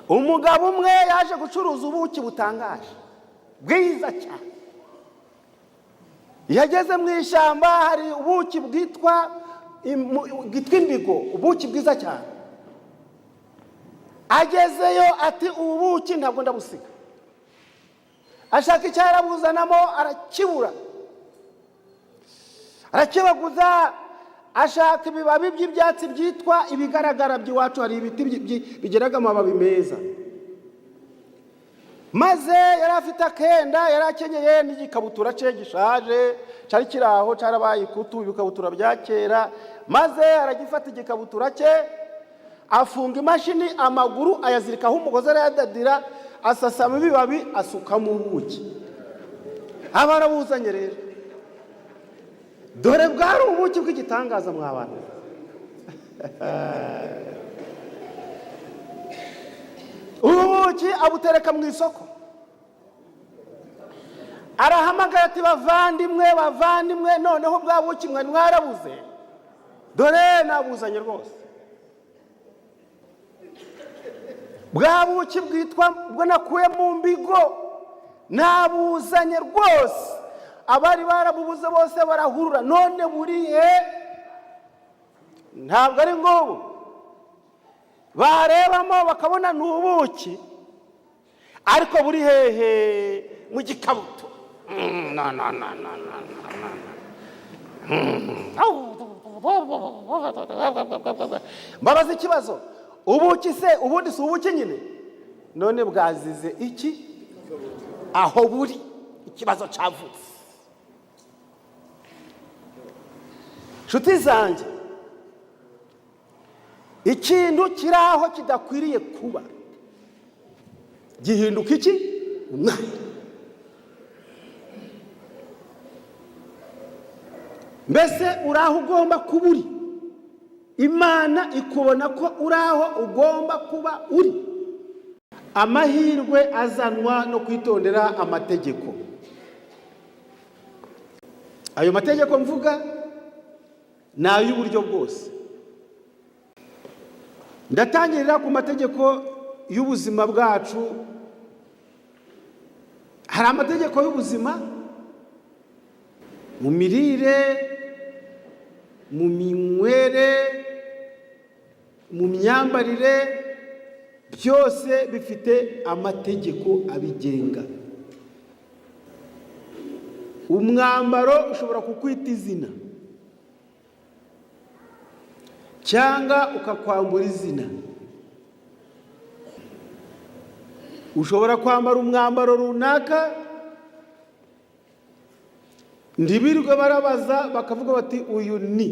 Umugabo umwe yaje gucuruza ubuki butangaje bwiza cyane. Yageze mu ishyamba, hari ubuki bwitwa imbigo, ubuki bwiza cyane. Agezeyo ati: "Ubu buki ntabwo ndabusiga." Ashaka icyo arabuzanamo, arakibura, arakibaguza. Ashaka ibibabi by'ibyatsi byitwa ibigaragara by'iwacu, hari ibiti bigiraga amababi meza. Maze yari afite akenda yari akenyeye n'igikabutura cye gishaje cyari kiri aho, cyarabaye ikutu, ibikabutura bya kera. Maze aragifata igikabutura cye, afunga imashini, amaguru ayazirikaho umugozi, arayadadira, asasamo ibibabi, asukamo ubuki, aba arabuzanye. Rero dore bwari ubuki bw'igitangaza mwabana. Ubuki abutereka mu isoko, arahamagara ati: "Bavandimwe, bavandimwe, noneho bwa buki mwari mwarabuze, dore nabuzanye rwose. Bwa buki bwitwa bwo nakuye mu mbigo nabuzanye rwose. Abari barabubuze bose barahurura. None buri he? Ntabwo ari ngubu?" Barebamo bakabona ni ubuki, ariko buri hehe? Mu gikabutura. No, no, no, no, no, no, no. Mbabaza ikibazo: ubuki se ubundi si ubuki nyine? None bwazize iki aho buri? Ikibazo cyavutse, nshuti zanjye. Ikintu kiri aho kidakwiriye kuba gihinduka iki? Umwanda. Mbese uri aho ugomba kuba uri? Imana ikubona ko uri aho ugomba kuba uri? Amahirwe azanwa no kwitondera amategeko. Ayo mategeko mvuga ni ay'uburyo bwose. Ndatangirira ku mategeko y'ubuzima bwacu. Hari amategeko y'ubuzima mu mirire, mu minywere, mu myambarire, byose bifite amategeko abigenga. Umwambaro ushobora kukwita izina cyangwa ukakwambura izina. Ushobora kwambara umwambaro runaka, ntibirirwe barabaza, bakavuga bati: "Uyu ni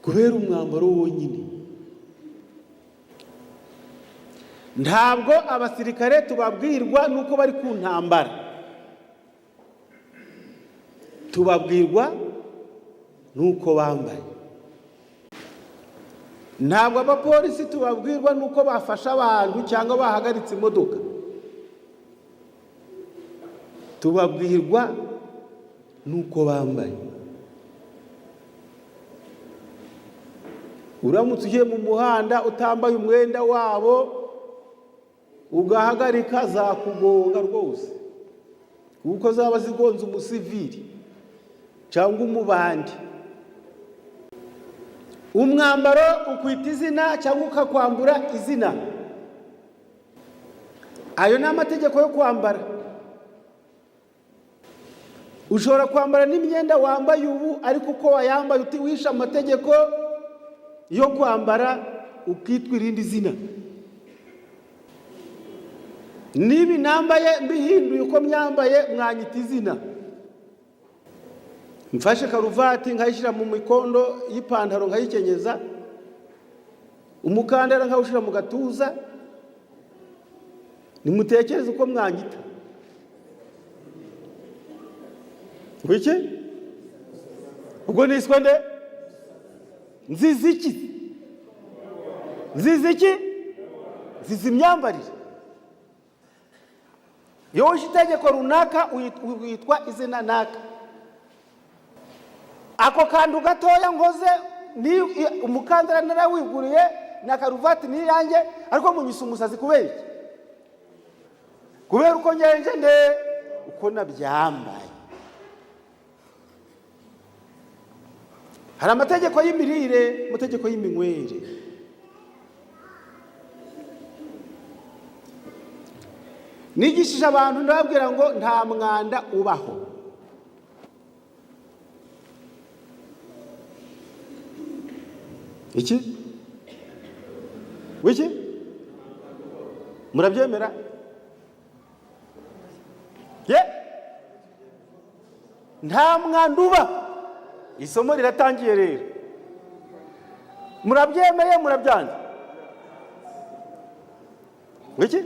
kubera umwambaro wonyine." Ntabwo abasirikare tubabwirwa nuko bari ku ntambara, tubabwirwa nuko bambaye. Ntabwo abapolisi tubabwirwa nuko bafashe abantu cyangwa bahagaritse imodoka, tubabwirwa nuko bambaye. Uramutse ugiye mu muhanda utambaye umwenda wabo, ugahagarika, zakugonga rwose, kuko zaba zigonze umusivili cyangwa umubandi. Umwambaro ukwita izina cyangwa ukakwambura izina. Ayo ni amategeko yo kwambara. Ushobora kwambara n'imyenda wambaye ubu, ariko uko wayambaye wishe amategeko yo kwambara, ukitwa irindi zina. Niba nambaye mbihinduye uko myambaye, mwanyita izina. Mfashe karuvati nkayishyira mu mikondo y'ipantaro, nkayikenyeza umukandara, nkawushyira mu gatuza, nimutekereze uko mwanyita. Wiki ubwo niswe nde? Nziza iki? Nziza iki? Nziza imyambarire. Iyo wishe itegeko runaka, witwa izina naka. Ako kantu gatoya nkoze, ni umukandara narawiguriye, Na karuvati ni iyanjye, ariko munyise umusazi kubera iki? Kubera uko ngenje nde? Uko nabyambaye. Hari amategeko y'imirire, amategeko y'iminywere. Nigishije abantu, ndababwira ngo nta mwanda ubaho. Iki wiki murabyemera ye? Nta mwanda ubaho. Isomo riratangiye rero. Murabyemeye, murabyanze? Wiki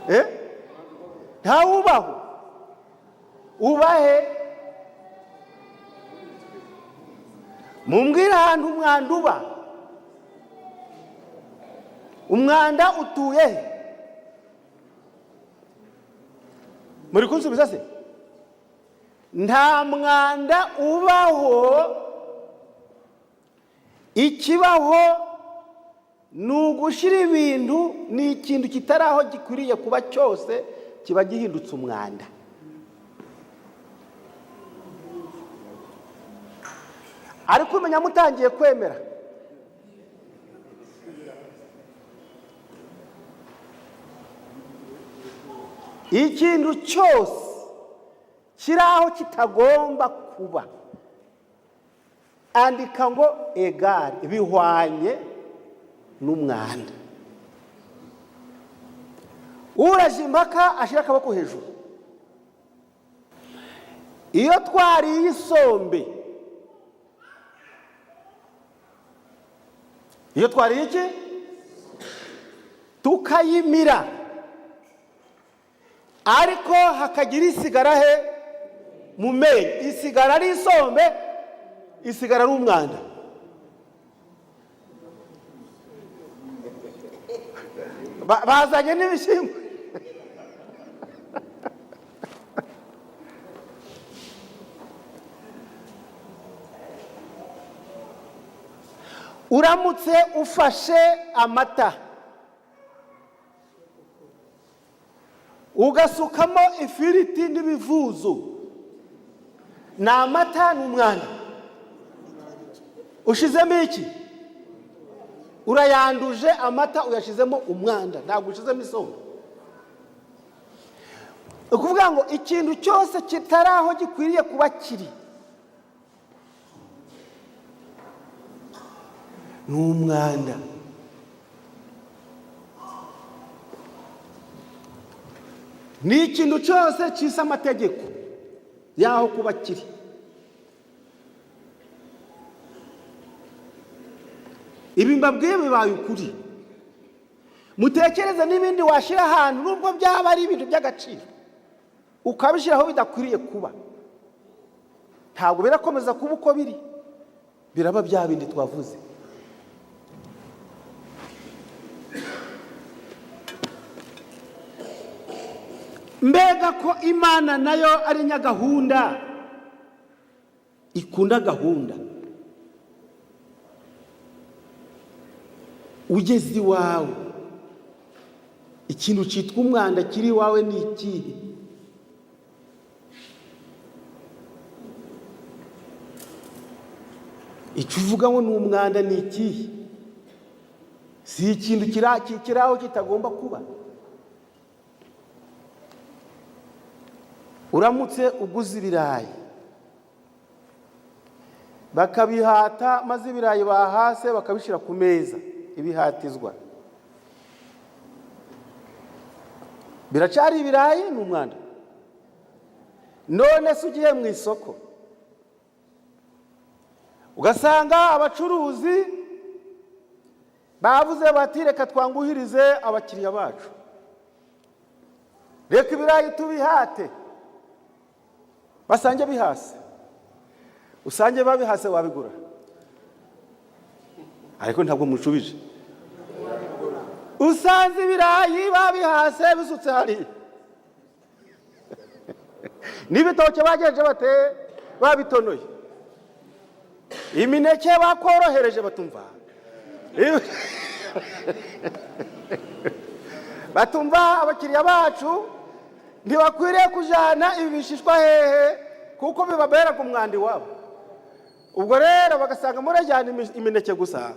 eh ntawubaho? Ubahe? Mumbwire ahantu umwanda uba. Umwanda utuye he? Muri kunsubiza se? Nta mwanda ubaho. Ikibaho ni ugushyira ibintu, ni ikintu kitari aho gikwiriye kuba cyose kiba gihindutse umwanda. Ariko umenya mutangiye kwemera. Ikintu cyose kiri aho kitagomba kuba, andika ngo égal, bihwanye n'umwanda. Uraje impaka ashyira akaboko hejuru. Iyo twariye isombe, iyo twariye iki tukayimira, ariko hakagira isigara he? Mu menyo. Isigara ari isombe, isigara ari umwanda. Bazanye n'ibishyimbo. Uramutse ufashe amata ugasukamo ifiriti n'ibivuzo, ni amata, ni umwanda? Ushizemo iki? Urayanduje amata, uyashyizemo umwanda, ntabwo ushizemo isombe. Ni ukuvuga ngo ikintu cyose kitari aho gikwiriye kuba kiri ni umwanda. Ni ikintu cyose cyisa amategeko y'aho kuba kiri. Ibi mbabwiye bibaye ukuri, mutekereze n'ibindi washyira ahantu, nubwo byaba ari ibintu by'agaciro, ukabishyiraho bidakwiriye kuba, ntabwo birakomeza kuba uko biri, biraba bya bindi twavuze. Mbega ko Imana nayo ari nyagahunda, ikunda gahunda! Ugeze iwawe, ikintu cyitwa umwanda kiri iwawe ni ikihe? Icyo uvuga ngo ni umwanda ni ikihe? Si ikintu kiri aho kitagomba kuba? Uramutse uguze ibirayi bakabihata, maze ibirayi bahase bakabishyira ku meza, ibihatizwa biracari ibirayi, ni umwanda? None se ugiye mu isoko ugasanga abacuruzi bavuze bati: "Reka twanguhirize abakiriya bacu, reka ibirayi tubihate," basange bihase, usange babihase, wabigura? Ariko ntabwo mucubije. Usanze ibirayi babihase bisutse hariya, n'ibitoki bagenje bate? Babitonoye, imineke bakorohereje, batumva. Batumva abakiriya bacu ntibakwiriye kujyana ibi bishishwa hehe, kuko bibabera ku mwanda iwabo. Ubwo rero bagasanga murajyana imineke gusa,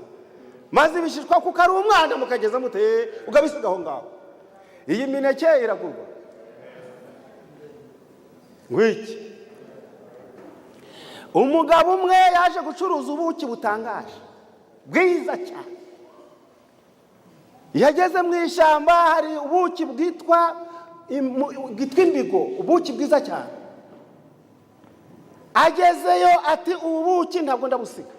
maze ibishishwa kuko ari umwanda mukageza mute ukabisiga aho ngaho. Iyi mineke iragurwa ngwiki. Umugabo umwe yaje gucuruza ubuki butangaje bwiza cyane. Yageze mu ishyamba, hari ubuki bwitwa imbigo, ubuki bwiza cyane. Agezeyo ati: "Ubu buki ntabwo ndabusiga."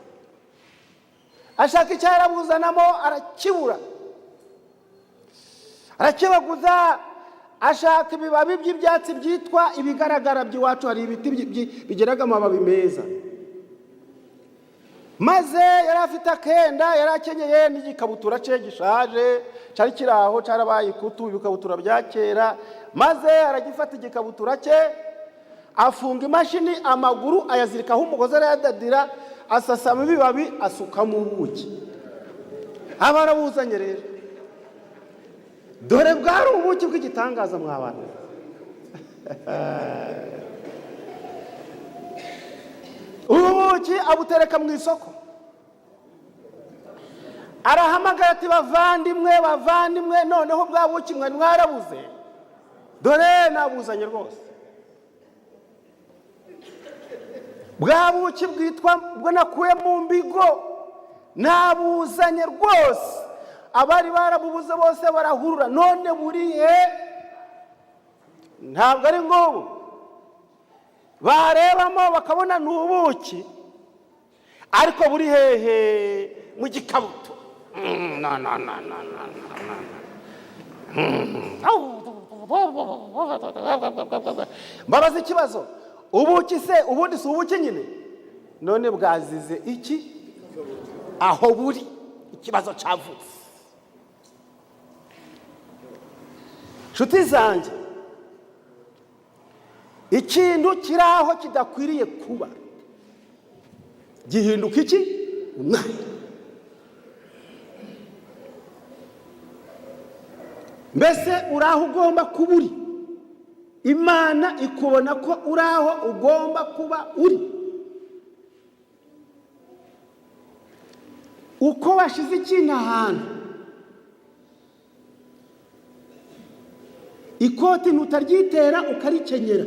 Ashaka icyo yarabuzanamo arakibura, arakibaguza. Ashaka ibibabi by'ibyatsi byitwa ibigaragara by'iwacu, hari ibiti bigiraga amababi meza. Maze yari afite akenda yari akenyeye n'igikabutura cye gishaje cyari kiri aho, cyarabaye ikutu, ibikabutura bya kera. Maze aragifata igikabutura cye, afunga imashini amaguru, ayazirikaho umugozi, arayadadira, asasamo ibibabi, asukamo ubuki, aba arabuzanye. Rero dore bwari ubuki bw'igitangaza mwabana. Ubuki abutereka mu isoko, arahamagara ati: "Bavandimwe, bavandimwe, noneho bwa buki mwari mwarabuze, dore nabuzanye rwose. Bwa buki bwitwa bwo nakuye mu mbigo nabuzanye rwose. Abari barabubuze bose barahurura, none burihe? Ntabwo ari ngubu." Barebamo bakabona ni ubuki, ariko buri hehe? Mu gikabutura. No, no, no, no, no, no, no. Mbabaza ikibazo: ubuki se ubundi si ubuki nyine? None bwazize iki aho buri? Ikibazo cyavutse, nshuti zanjye. Ikintu kiri aho kidakwiriye kuba gihinduka iki? Umwanda. Mbese uri aho ugomba kuba uri? Imana ikubona ko uri aho ugomba kuba uri? Uko washize ikintu ahantu, ikoti ntutaryitera ukarikenyera,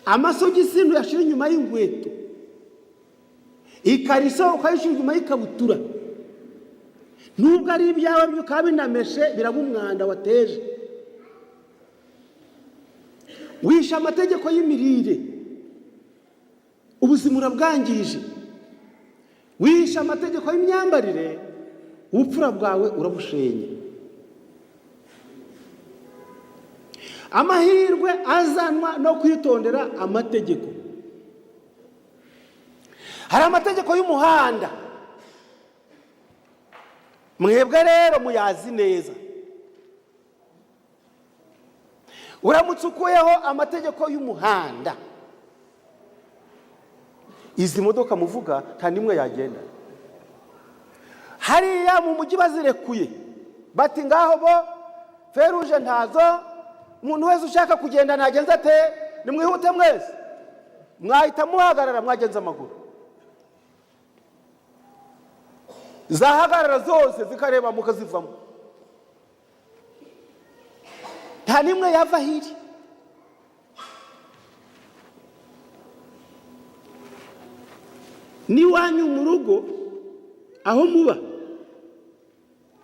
amasogisi ntuyashyira inyuma y'inkweto, ikariso ukayishyira inyuma y'ikabutura, nubwo ari ibyawe bikaba binameshe, biraba umwanda wateje. Wishe amategeko y'imirire, ubuzima urabwangije. Wishe amategeko y'imyambarire, ubupfura bwawe urabushenye. Amahirwe azanwa no kwitondera amategeko. Hari amategeko y'umuhanda, mwebwe rero muyazi neza. Uramutse ukuyeho amategeko y'umuhanda, izi modoka muvuga nta n'imwe yagenda. Hariya mu mujyi bazirekuye, bati: "Ngaho bo feruje ntazo, umuntu wese ushaka kugenda ntagenza ate, nimwihute mwese." Mwahita muhagarara, mwagenza amaguru. Zahagarara zose zikareba mukazivamo, nta n'imwe yava aho iri. N'iwanyu mu rugo aho muba,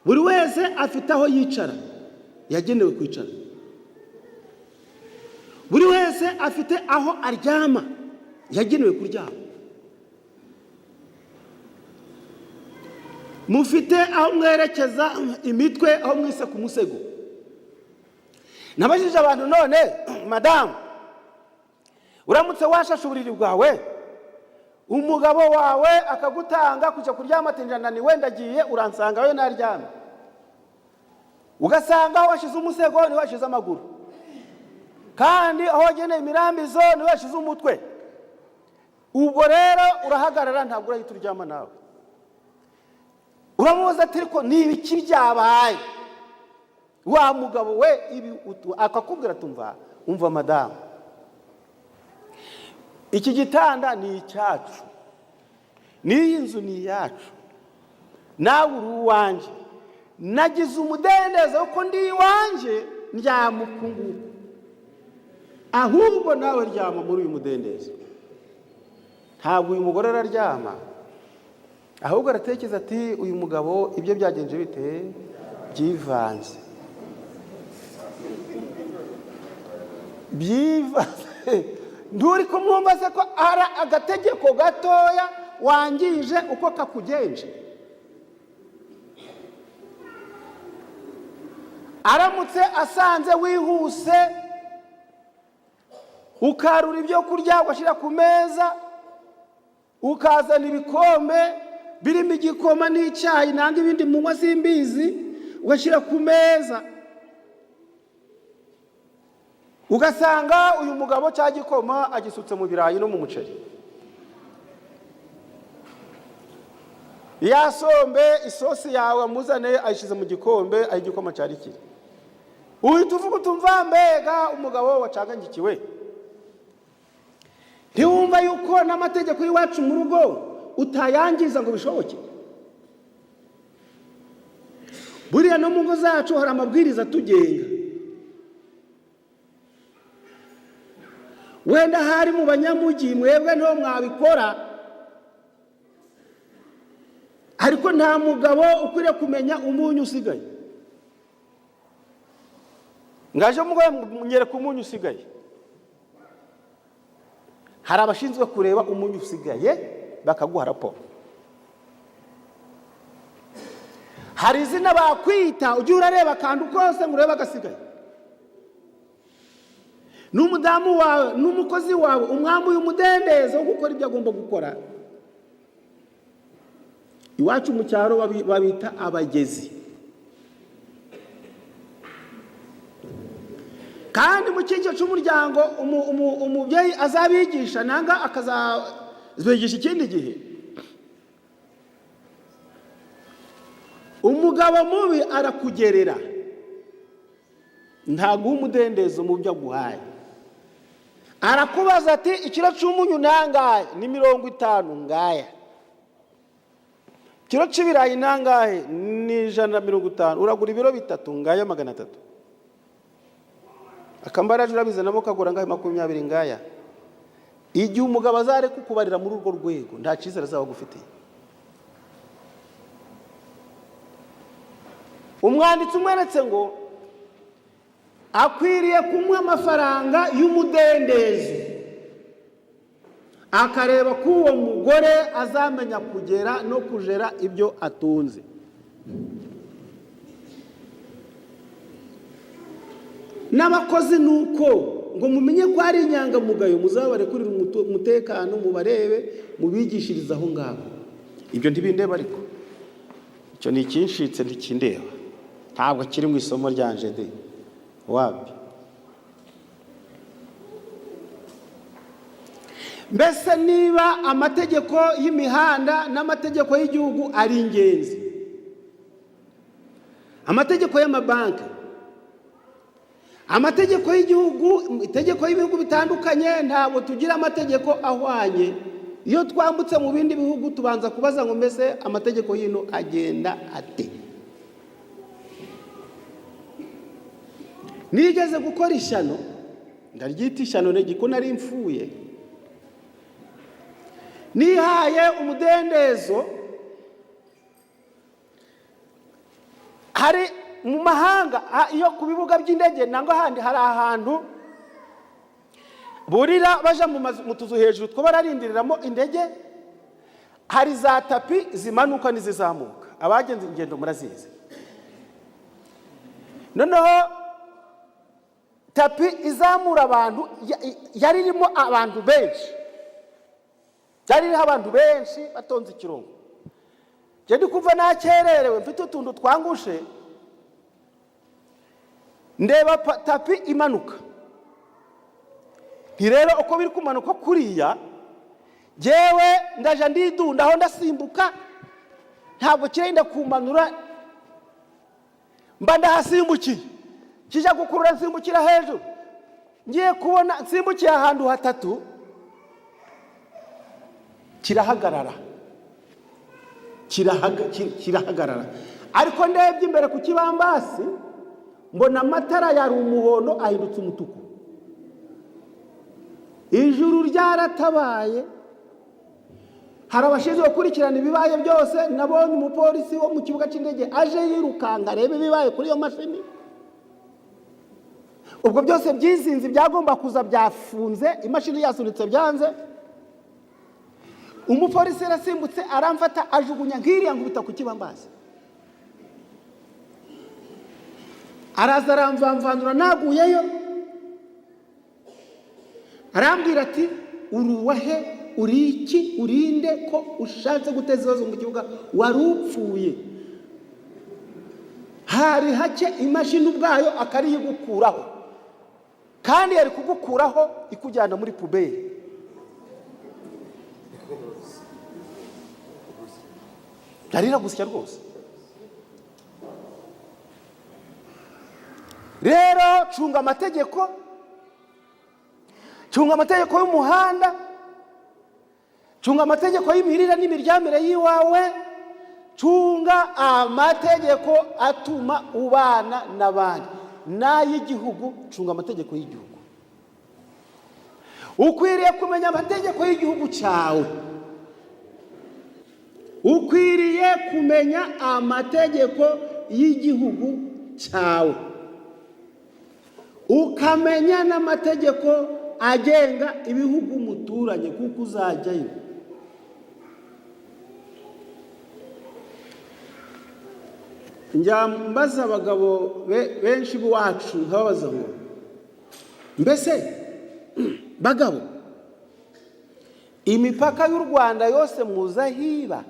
buri wese afite aho yicara yagenewe kwicara, buri wese afite aho aryama yagenewe kuryama, mufite aho mwerekeza imitwe, aho mwise ku musego. Nabajije abantu: none madamu, uramutse washashe uburiri bwawe, umugabo wawe akagutanga kujya kuryama, ati: "Ndananiwe, ndagiye, uransanga we naryamye," ugasanga aho washyize umusego niho washyize amaguru, kandi aho wageneye imirambizo niho washyize umutwe, ubwo rero urahagarara, ntabwo urahita uryama nawe. Uramubaza ati: "Ariko ni ibiki byabaye, wa mugabo we?" Ibi akakubwira ati: "Umva, umva madamu, iki gitanda ni icyacu, n'iyi nzu ni iyacu, nawe uri uwanjye. Nagize umudendezo kuko ndi iwanjye, ndyama uku nguku, ahubwo nawe ryama muri uyu mudendezo." Ntabwo uyu mugore araryama, ahubwo aratekereza ati: "Uyu mugabo ibyo byagenje bite? Byivanze, byivanze." Nturi kumwumva se ko hari agategeko gatoya wangije uko kakugenje? Aramutse asanze wihuse, ukarura ibyo kurya, ugashyira ku meza, ukazana ibikombe birimo igikoma n'icyayi nanga ibindi munywa simbizi, ugashyira ku meza, ugasanga uyu mugabo cya gikoma agisutse mu birayi no mu muceri, ya sombe, isosi yawe amuzane ayishyize mu gikombe aho igikoma cyari kiri, uhita uvuga utumva: "Mbega umugabo wacanganyikiwe!" Ntiwumva yuko n'amategeko y'iwacu mu rugo utayangiza ngo bishoboke? Buriya no mu ngo zacu hari amabwiriza atugenga. Wenda hari mu banyamujyi mwebwe niho mwabikora, ariko nta mugabo ukwiriye kumenya umunyu usigaye. Ngaje mugore, nyereka umunyu usigaye. Hari abashinzwe kureba umunyu usigaye bakaguha raporo. Hari izina bakwita, ujye urareba akantu kose ngo urebe agasigaye. N'umudamu wawe n'umukozi wawe umwambuye umudendezo wo gukora ibyo agomba gukora. Iwacu mu cyaro babita abagezi. Kandi mu cyiciro cy'umuryango umubyeyi azabigisha nanga akazabigisha ikindi gihe. Umugabo mubi arakugerera, ntaguha umudendezo mu byo aguhaye. Arakubaza ati: "Ikiro cy'umunyu nangahe?" "Ni 50." "Ngaya." "Ikiro cy'ibirayi nangahe?" "Ni 150." "Uragura ibiro 3." "Ngaya 300." "Akambaraje urabizanamo kagura ngahe?" "20." "Ngaya." Igihe umugabo azareka kukubarira muri urwo rwego, nta cyizere azaba agufitiye. Umwanditsi umweretse ngo akwiriye kumuha amafaranga y'umudendezo, akareba ko uwo mugore azamenya kugera no kujera ibyo atunze. N'abakozi ni uko, ngo mumenye ko ari inyangamugayo, muzabarekurire umutekano, mubarebe, mubigishirize aho ngaho. Ibyo ntibindeba, ariko icyo ni ikinshitse, ntikindeba, ntabwo kiri mu isomo ryanje de wapi. Mbese niba amategeko y'imihanda n'amategeko y'igihugu ari ingenzi, amategeko y'amabanki, amategeko y'igihugu, itegeko y'ibihugu bitandukanye, ntabwo tugira amategeko ahwanye. Iyo twambutse mu bindi bihugu tubanza kubaza ngo: "Mbese amategeko y'ino agenda ate?" Nigeze gukora ishyano, ndaryita ishyano ko nari mfuye, nihaye umudendezo. Hari mu mahanga, iyo ku bibuga by'indege nangwa ahandi, hari ahantu burira baja mu mazu, mu tuzu hejuru two bararindiriramo indege. Hari za tapi zimanuka n'izizamuka, abagenze ingendo murazizi. Noneho tapi izamura abantu yari irimo abantu benshi, yari iriho abantu benshi batonze ikirongo. Njye ndi kumva nakererewe, mfite utuntu twangushe, ndeba tapi imanuka, nti: "Rero uko biri kumanuka kuriya, jyewe ndaja ndidunda aho, ndasimbuka." Ntabwo kirenda kumanura, mba ndahasimbukiye, kijya gukurura, nsimbukira hejuru. Ngiye kubona nsimbukiye ahantu hatatu, kirahagarara. Kirahagarara, ariko ndebye imbere ku kibambasi mbona amatara yari umuhondo ahindutse umutuku. Ijuru ryaratabaye. Hari abashinzwe gukurikirana ibibaye byose. Nabonye umupolisi wo mu kibuga cy'indege aje yirukanka areba ibibaye kuri iyo mashini. Ubwo byose byizinze, byagomba kuza byafunze, imashini yasunitse byanze. Umupolisi yarasimbutse, aramfata, ajugunya nk'iriya, nkubita ku kibambasi. Araza aramvamvanura, naguyeyo. Arambwira ati: "Uri uwahe? Uri iki? Urinde ko ushatse guteza ibibazo mu kibuga? Wari upfuye, hari hake imashini ubwayo akariyigukuraho, kandi yari kugukuraho ikujyana muri poubelle." Yari iragusya rwose. Rero cunga amategeko, cunga amategeko y'umuhanda, cunga amategeko y'imirire n'imiryamire y'iwawe, cunga amategeko atuma ubana n'abandi n'ay'igihugu. Cunga amategeko y'igihugu. Ukwiriye kumenya amategeko y'igihugu cyawe. Ukwiriye kumenya amategeko y'igihugu cyawe, ukamenya n'amategeko agenga ibihugu muturanye, kuko uzajyayo. Njya mbaza abagabo benshi b'iwacu, nkababaza ngo: "Mbese bagabo, imipaka y'u Rwanda yose muzi aho iba?"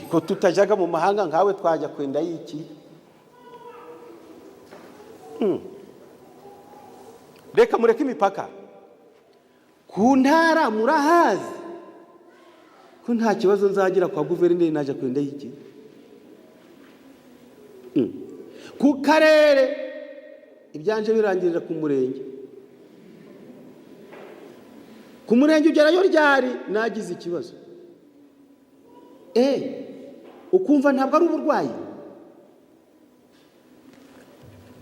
"Ko tutajyaga mu mahanga nkawe, twajya kwenda y'iki?" Reka mureke imipaka. Ku ntara murahazi? Ko nta kibazo nzagira kwa guverineri, najya kwenda y'iki? Ku karere? Ibyanje birangirira ku murenge. Ku murenge ugerayo ryari? Nagize ikibazo. Ukumva ntabwo ari uburwayi.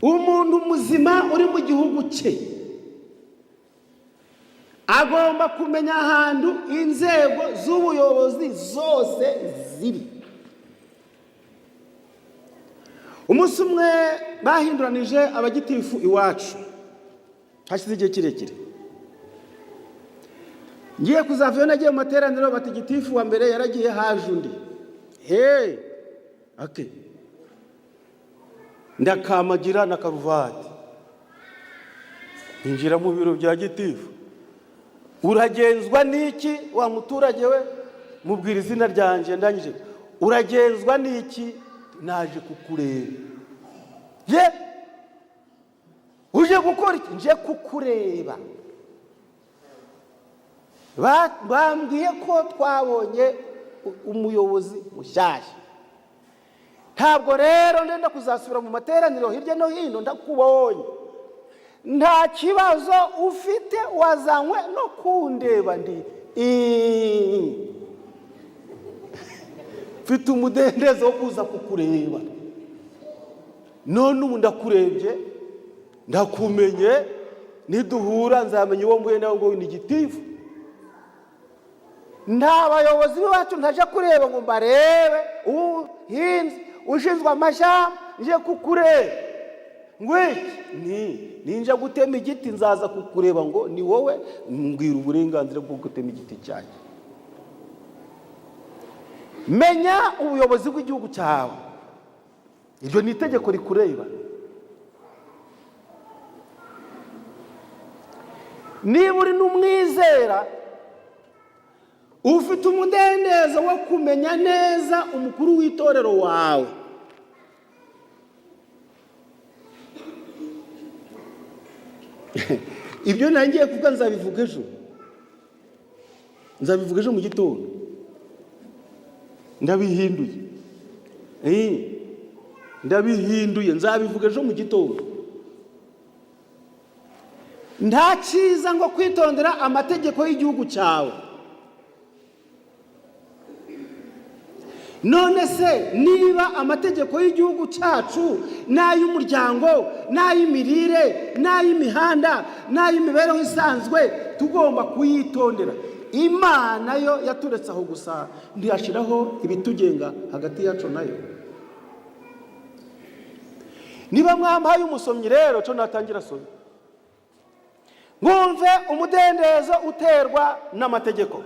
Umuntu muzima uri mu gihugu cye agomba kumenya ahantu inzego z'ubuyobozi zose ziri. Umunsi umwe bahinduranije abagitifu iwacu, hashize igihe kirekire. Ngiye kuzavayo, nagiye mu materaniro, bati: "Gitifu wa mbere yaragiye, haje undi." He, okay. Ndakamagira na karuvati, ninjira mu biro bya gitifu. "Uragenzwa n'iki, wa muturage we?" Mubwira izina ryanjye. Ndangije: "Uragenzwa n'iki?" "Naje kukureba." "Ye, uje gukora iki?" "Nje kukureba. Bambwiye ko twabonye umuyobozi mushyashya. Ntabwo rero ndenda kuzasubira mu materaniro hirya no hino ndakubonye. Nta kibazo ufite, wazanywe no kundeba?" Ndi mfite umudendezo wo kuza kukureba. None ubu ndakurebye, ndakumenye. Niduhura nzamenya uwo mbuye nawe ngo ni gitifu. Nta bayobozi b'iwacu ntajya kureba ngo mbarebe. Uhinze, ushinzwe amashyamba, nje kukureba ngo iki? Ni ninjya gutema igiti nzaza kukureba ngo ni wowe mbwira uburenganzira bwo gutema igiti cyanjye. Menya ubuyobozi bw'igihugu cyawe, iryo ni itegeko rikureba. Niba uri n'umwizera, ufite umudendezo wo kumenya neza umukuru w'itorero wawe. Ibyo ntangiye kuvuga nzabivuga ejo, nzabivuga ejo mu gitondo. Ndabihinduye. Ndabihinduye, nzabivuga ejo mu gitondo. Nta cyiza ngo kwitondera amategeko y'igihugu cyawe. None se niba amategeko y'igihugu cyacu n'ay'umuryango n'ay'imirire n'ay'imihanda n'ay'imibereho isanzwe tugomba kuyitondera, Imana yo yaturetse aho gusa, ntiyashyiraho ibitugenga hagati yacu nayo? Niba mwampaye umusomyi rero, cyo natangira asome, mwumve umudendezo uterwa n'amategeko.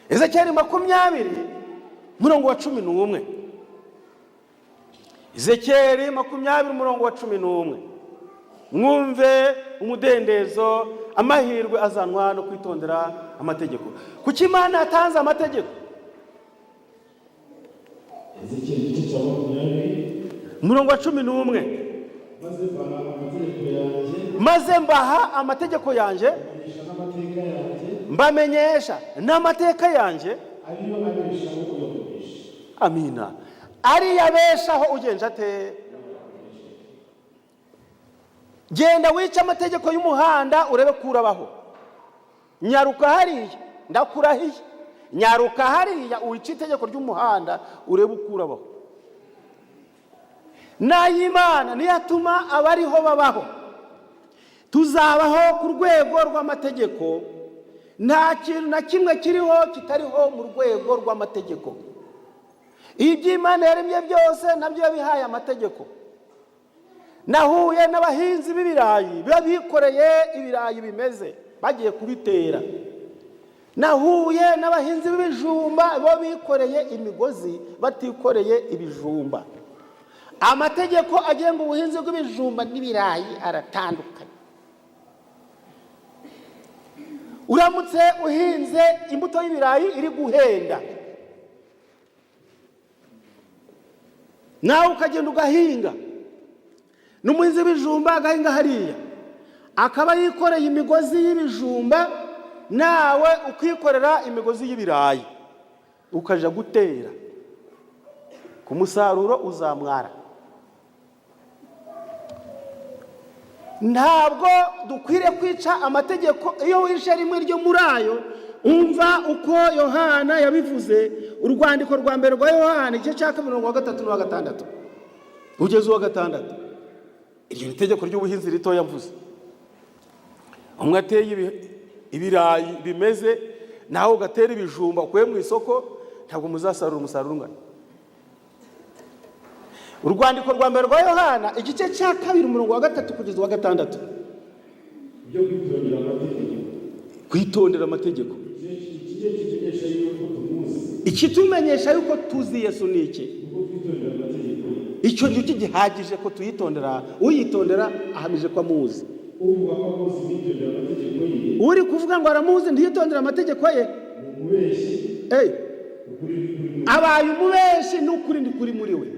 Ezekiyeli 20, umurongo wa 11. Ezekiyeli 20, umurongo wa 11. Mwumve umudendezo, amahirwe azanwa no kwitondera amategeko. Kuki Imana yatanze amategeko? Ezekiyeli igice cya 20. Umurongo wa 11. Maze mbaha amategeko yanjye, Maze mbaha amategeko yanjye, mbamenyesha n'amateka yanjye, mbamenyesha n'amateka yanjye, ariyo abeshaho uyakoresha. Amina. Ariyo abeshaho ugenje ate? Genda wice amategeko y'umuhanda, urebe ko urabaho. Nyaruka hariya, ndakurahiye, nyaruka hariya wice itegeko ry'umuhanda, urebe uko urabaho. N'ay'Imana niyo atuma abariho babaho. Tuzabaho ku rwego rw'amategeko. Nta kintu na kimwe kiriho kitariho mu rwego rw'amategeko. Iby'Imana yaremye byose nabyo yabihaye amategeko. Nahuye n'abahinzi b'ibirayi biba bikoreye ibirayi bimeze, bagiye kubitera. Nahuye n'abahinzi b'ibijumba bo bikoreye imigozi, batikoreye ibijumba. Amategeko agenga ubuhinzi bw'ibijumba n'ibirayi aratandukanye. Uramutse uhinze imbuto y'ibirayi iri guhenda, nawe ukagenda ugahinga, n'umuhinzi w'ibijumba agahinga hariya, akaba yikoreye imigozi y'ibijumba, nawe ukikorera imigozi y'ibirayi, ukajya gutera, ku musaruro uzamwara. Ntabwo dukwiriye kwica amategeko. Iyo wishe rimwe ryo muri ayo, umva uko Yohana yabivuze, urwandiko rwa mbere rwa Yohana, igice cya 2, umurongo wa 3 n'uwa 6 ugeze uwa 6. Iryo ni itegeko ry'ubuhinzi ritoya mvuze. Umwe ateye ibirayi bimeze, nawe ugatera ibijumba ukuye mu isoko, ntabwo muzasarura umusaruro ungana. Urwandiko rwa mbere rwa Yohana, igice cya 2, umurongo wa 3 kugeza uwa 6. Byo kwitondera amategeko. Kwitondera amategeko. Ikijye kitumenyesha yuko tumuzi, Ikitumenyesha yuko tuzi Yesu ni iki? kuko twitondera amategeko ye. Icyo ngicyo gihagije ko tuyitondera. Uyitondera ahamije ko amuzi. Uvuga ko amuzi ntiyitondera amategeko ye, Uri kuvuga ngo aramuzi ntiyitondere amategeko ye, ni umubeshyi, ukuri ntikuri muri we. Abaye umubeshi, n'ukuri ntikuri muri we.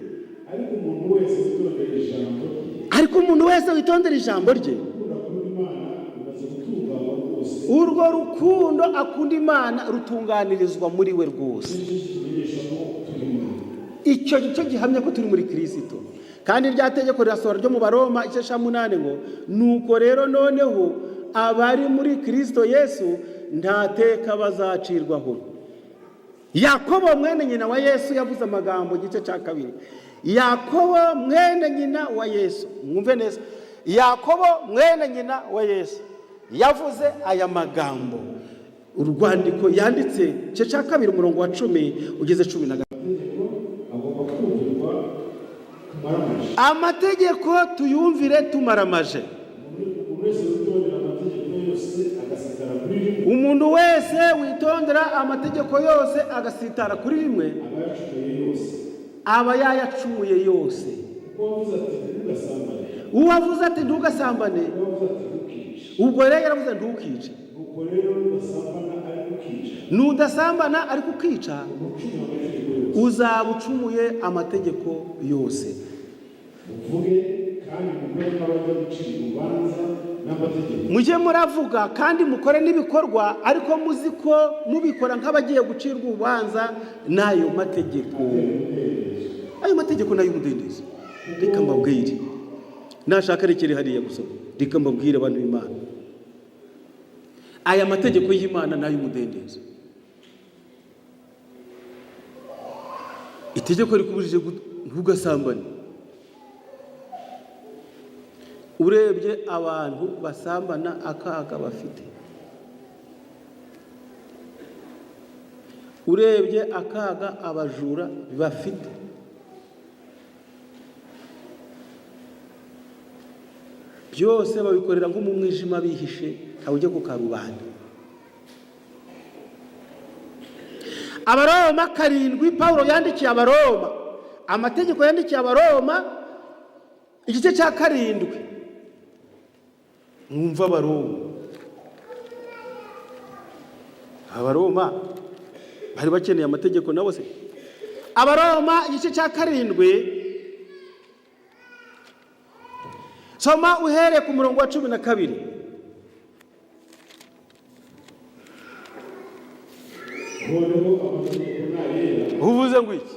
Ariko umuntu wese witondera ijambo rye, Ariko umuntu wese witondera ijambo rye, ukunda kuba Imana rumaze gutunganywa rwose. Urwo rukundo akunda Imana rutunganirizwa muri we rwose. Nicyo kitumenyesha ko turi muri we. Icyo nicyo gihamya ko turi muri Kirisito. Kandi rya tegeko rirasohora ryo mu Baroma igice cya 8 ngo: "Nuko rero noneho abari muri Kirisito Yesu nta teka bazacirwaho." Yakobo mwene nyina wa Yesu yavuze amagambo, igice cya 2. Yakobo mwene nyina wa Yesu, mwumve neza, Yakobo mwene nyina wa Yesu yavuze aya magambo. Urwandiko yanditse, igice cya 2, umurongo wa 10 ugeze 13. Agomba kumvirwa tumaramaje. Amategeko tuyumvire tumaramaje. Umuntu wese witondera amategeko yose agasitara kuri rimwe, Umuntu wese witondera amategeko yose agasitara kuri rimwe, aba yacumuye yose. Aba yayacumuye yose. Kuko wavuze ati: "Ntugasambane," Uwavuze ati: "Ntugasambane," kuko wavuze ati: "Ntukice." Ubwo rero yaravuze: "Ntukice." Nuko rero nudasambana ariko ukica, Nudasambana ariko ukica, uba ucumuye amategeko yose. Uzaba ucumuye amategeko yose. Muvuge kandi mukore nk'abajya gucira urubanza n'amategeko. Mujye muravuga kandi mukore n'ibikorwa, ariko muzi ko mubikora nk'abagiye gucirwa urubanza n'ayo mategeko. Ayo mategeko ni ay'umudendezo. Reka mbabwire, nashaka rekere hariya gusoma. Reka mbabwire, abantu b'Imana, aya mategeko y'Imana ni ay'umudendezo. Itegeko rikubujije ntugasambane. Urebye abantu basambana, akaga bafite, urebye akaga abajura bafite, byose babikorera nko mu mwijima bihishe, ntawe ujya ku karubanda. Abaroma 7, Pawulo yandikiye Abaroma, amategeko yandikiye Abaroma, igice cya 7. Mwumva Abaroma, Abaroma bari bakeneye amategeko nabo se? Abaroma igice cya 7, soma uhereye ku murongo wa 12. Noneho amategeko ni ayera. Uvuze ngo iki?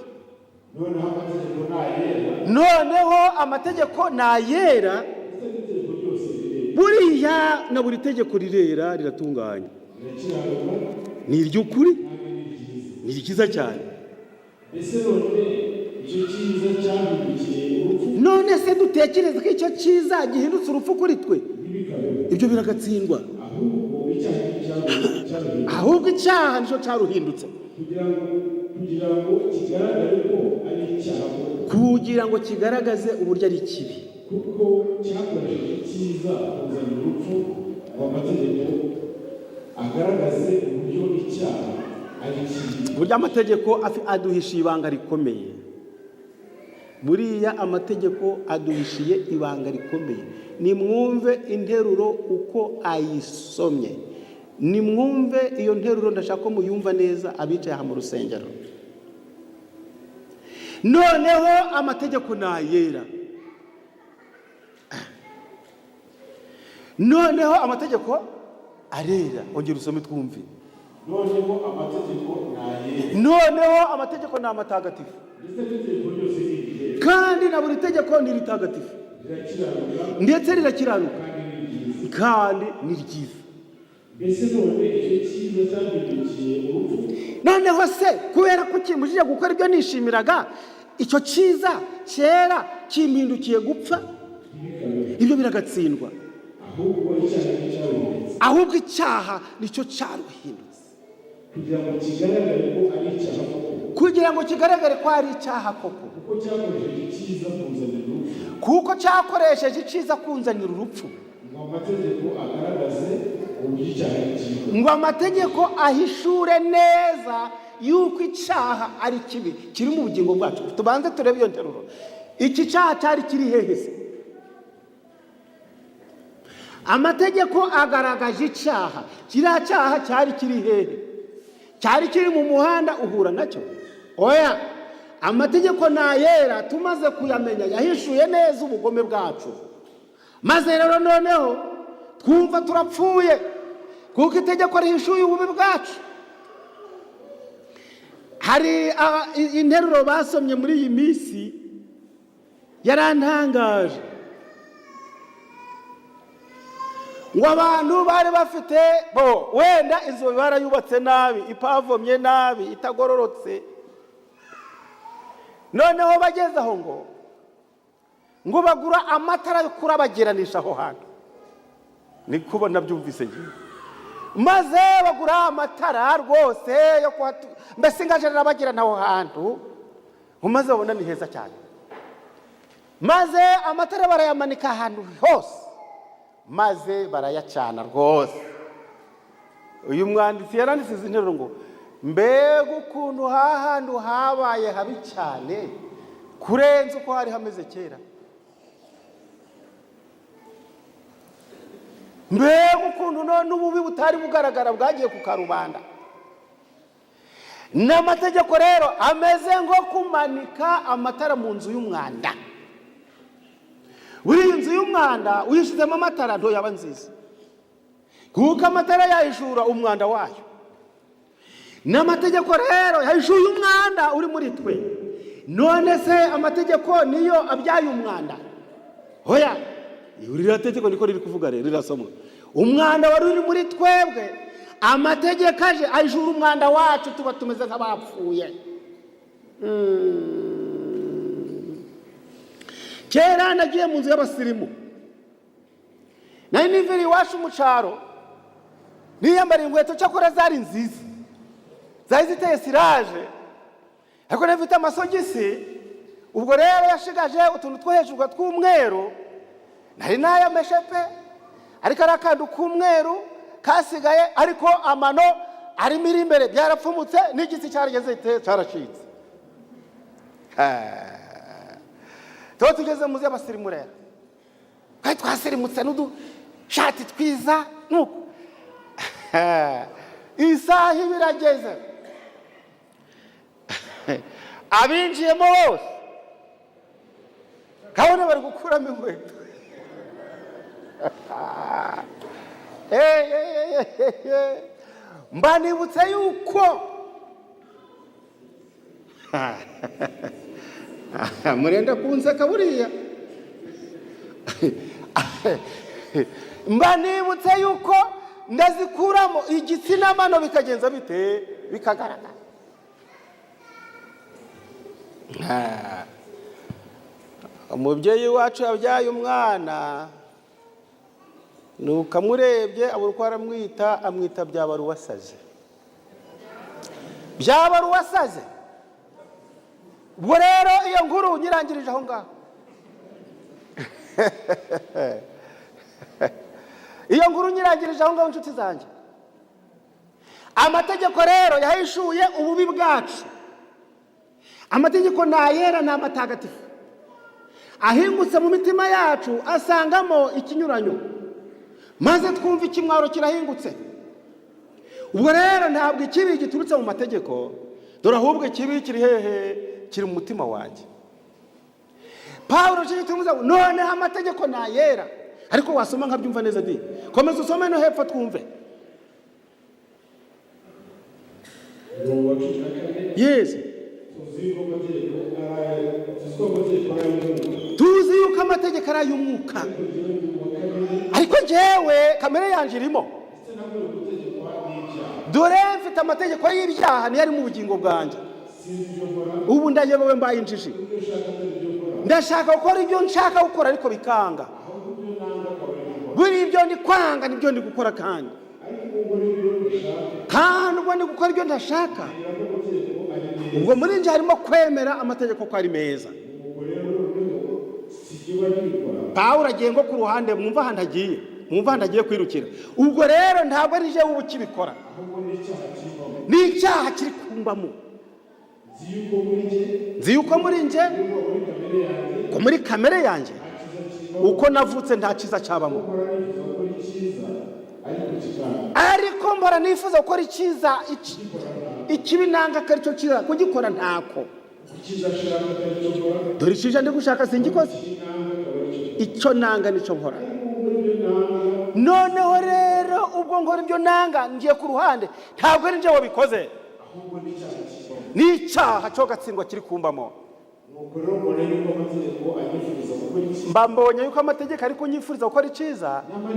Noneho amategeko ni ayera. Noneho amategeko ni ayera. Ndetse n'itegeko ryose rirera. Buriya na buri tegeko rirera, riratunganye. Rirakiranuka. Ni iry'ukuri. Kandi ni ryiza. Ni ryiza cyane. Mbese none icyo cyiza cyahindukiye urupfu? None se dutekereze ko icyo cyiza gihindutse urupfu kuri twe? Ntibikabeho. Ibyo biragatsindwa. Ahubwo icyaha cyaruhindutse. Ahubwo icyaha nicyo cyaruhindutse. Kugira ngo kigaragare ko ari icyaha koko. Kugira ngo kigaragaze uburyo ari kibi. Kuko cyakoresheje icyiza kuzana urupfu, ngo amategeko agaragaze uburyo icyaha ari kibi. Uburyo amategeko aduhishiye ibanga rikomeye. Buriya amategeko aduhishiye ibanga rikomeye. Nimwumve interuro uko ayisomye, nimwumve iyo nteruro, ndashaka ko muyumva neza, abicaye aha mu rusengero. Noneho amategeko ni ayera, noneho amategeko arera. Ongera usome twumve. Noneho amategeko ni ayera. Noneho amategeko ni amatagatifu. Ndetse n'itegeko ryose ni iryera. Kandi na buri tegeko ni ritagatifu. Rirakiranuka. Ndetse rirakiranuka. Kandi ni ryiza. Kandi ni ryiza. Mbese none icyo cyiza cyahindukiye urupfu? Noneho se kubera ko kimbujije gukora ibyo nishimiraga, icyo cyiza cyera kimpindukiye gupfa? Ntibikabeho. Ibyo biragatsindwa. Ahubwo icyaha ni cyaruhindutse. Ahubwo icyaha nicyo cyaruhindutse. Kugira ngo kigaragare ko ari icyaha koko. Kugira ngo kigaragare ko ari icyaha koko. Kuko cyakoresheje icyiza kuzanira urupfu. Kuko cyakoresheje icyiza kunzanira urupfu. Ngo amategeko agaragaze uburyo icyaha ari kibi. Ngo amategeko ahishure neza yuko icyaha ari kibi kiri mu bugingo bwacu. Tubanze turebe iyo nteruro. Iki cyaha cyari kiri hehe se? Amategeko agaragaje icyaha. Kiriya cyaha cyari kiri hehe? Cyari kiri mu muhanda uhura nacyo? Oya. Amategeko ni ayera, tumaze kuyamenya yahishuye neza ubugome bwacu, maze rero noneho twumva turapfuye kuko itegeko rihishuye ububi bwacu. Hari interuro basomye muri iyi minsi yarantangaje, ngo abantu bari bafite bo wenda inzu barayubatse nabi, ipavomye nabi, itagororotse. Noneho bageze aho ngo bagura amatara yo kurabagiranisha aho hantu, niko nabyumvise ngiye. Maze bagura amatara rwose yo kuhatu, mbese ngaje arabagirana aho hantu, ngo maze babona ni heza cyane. Maze amatara barayamanika ahantu hose, maze barayacana rwose. Uyu mwanditsi yaranditse izi nteruro ngo: mbega ukuntu hahantu habaye habi cyane kurenza uko hari hameze kera, mbega ukuntu none ububi butari bugaragara bwagiye ku karubanda. N'amategeko rero ameze nko kumanika amatara mu nzu y'umwanda. Buriya inzu y'umwanda uyishyizemo amatara ntoyaba nziza, kuko amatara yahishura umwanda wayo. N'amategeko rero yahishuye umwanda uri muri twe. None se amategeko niyo abyaye umwanda? Hoya, ririya tegeko niko riri kuvuga rero, rirasomwa. Umwanda wari uri muri twebwe, amategeko aje ahishura umwanda wacu, tuba tumeze nk'abapfuye. Kera nagiye mu nzu y'abasirimu, nari niviriye iwacu mu cyaro, niyambariye inkweto, cyakora zari nziza, zari ziteye cirage, ariko nari mfite amasogisi. Ubwo rero yashigaje utuntu two hejuru tw'umweru, nari nayameshe pe, ariko ari akantu k'umweru kasigaye, ariko amano arimo iri imbere byarapfumutse, n'igitsi cyarageze cyaracitse. Tuba tugeze mu nzu y'abasirimu rero, twari twasirimutse n'udushati twiza, nuko isaha iba irageze, abinjiyemo bose kabone bari gukuramo inkweto. Mba nibutse yuko murenda kunseka buriya, mba nibutse yuko ndazikuramo igitsina mano bikagenza bite, bikagaragara. Umubyeyi wacu yabyaye umwana, nuko amurebye abura uko aramwita, amwita Byabaruwasaze. Byabaruwasaze. Ubwo rero iyo nkuru nyirangirije aho ngaho, iyo nkuru nyirangirije aho ngaho, inshuti zanjye. Amategeko rero yahishuye ububi bwacu. Amategeko ni ayera, ni amatagatifu, ahingutse mu mitima yacu asangamo ikinyuranyo, maze twumva ikimwaro kirahingutse. Ubwo rero ntabwo ikibi giturutse mu mategeko, dore ahubwo ikibi kiri hehe? Kiri mu mutima wanjye. Pawulo noneho amategeko ni ayera, ariko wasoma nkabyumva neza di. Komeza usome no hepfo twumve. Umurongo wa 14. Yes. Tuzi yuko amategeko ari ay'umwuka, Tuzi yuko amategeko ari ay'umwuka, ariko njyewe kamere yanjye irimo. Ndetse nagowe gutegekwa n'ibyaha. Dore mfite amategeko y'ibyaha niyo ari mu bugingo bwanjye. Sinzi ibyo nkora. Ubu ndayobewe, mbaye injiji. Ibyo nshaka atari ibyo nkora, Ndashaka gukora ibyo nshaka gukora ariko bikanga. Ahubwo ibyo nanga akaba ari byo nkora. Buri ibyo ndi kwanga nibyo ndi gukora kandi. Ariko ubwo nkora ibyo ntashaka, Kandi ubwo ndi gukora ibyo ntashaka, nemera ko amategeko ari meza. Ubwo muri njye harimo kwemera amategeko ko ari meza. Ubwo rero noneho si jye uba nkibikora, Pawulo agiye nko ku ruhande, mwumva ahantu agiye, mwumva ahantu agiye kwirukira. Ubwo rero ntabwo ari jyewe uba ukibikora, ahubwo ni icyaha kimbamo. Ni icyaha kiri kumbamo. Nzi yuko muri jye, Nzi yuko muri njye, yuko muri kamere yanjye, ko muri kamere yanjye, nta cyiza kimbamo. Uko navutse nta cyiza cyabamo. Mpora nifuza gukora icyiza ariko kikanga. Ariko mpora nifuza gukora icyiza, ikibi nanga ko aricyo cyiza kugikora ntako. Icyiza nshaka atari cyo nkora, Dore icyiza ndi gushaka singikoze, ikibi nanga akaba ari cyo nkora. Icyo nanga nicyo nkora. Ariko ubwo ibyo nanga, Noneho rero ubwo nkora ibyo nanga, ngiye ku ruhande, ntabwo ari njye wabikoze, ahubwo ni icyaha kimbamo. Ni icyaha cyo gatsindwa kiri kumbamo. Nuko rero mbona yuko amategeko anyifuriza gukora icyiza, Mba mbonye yuko amategeko ari kunyifuriza gukora icyiza, nyamara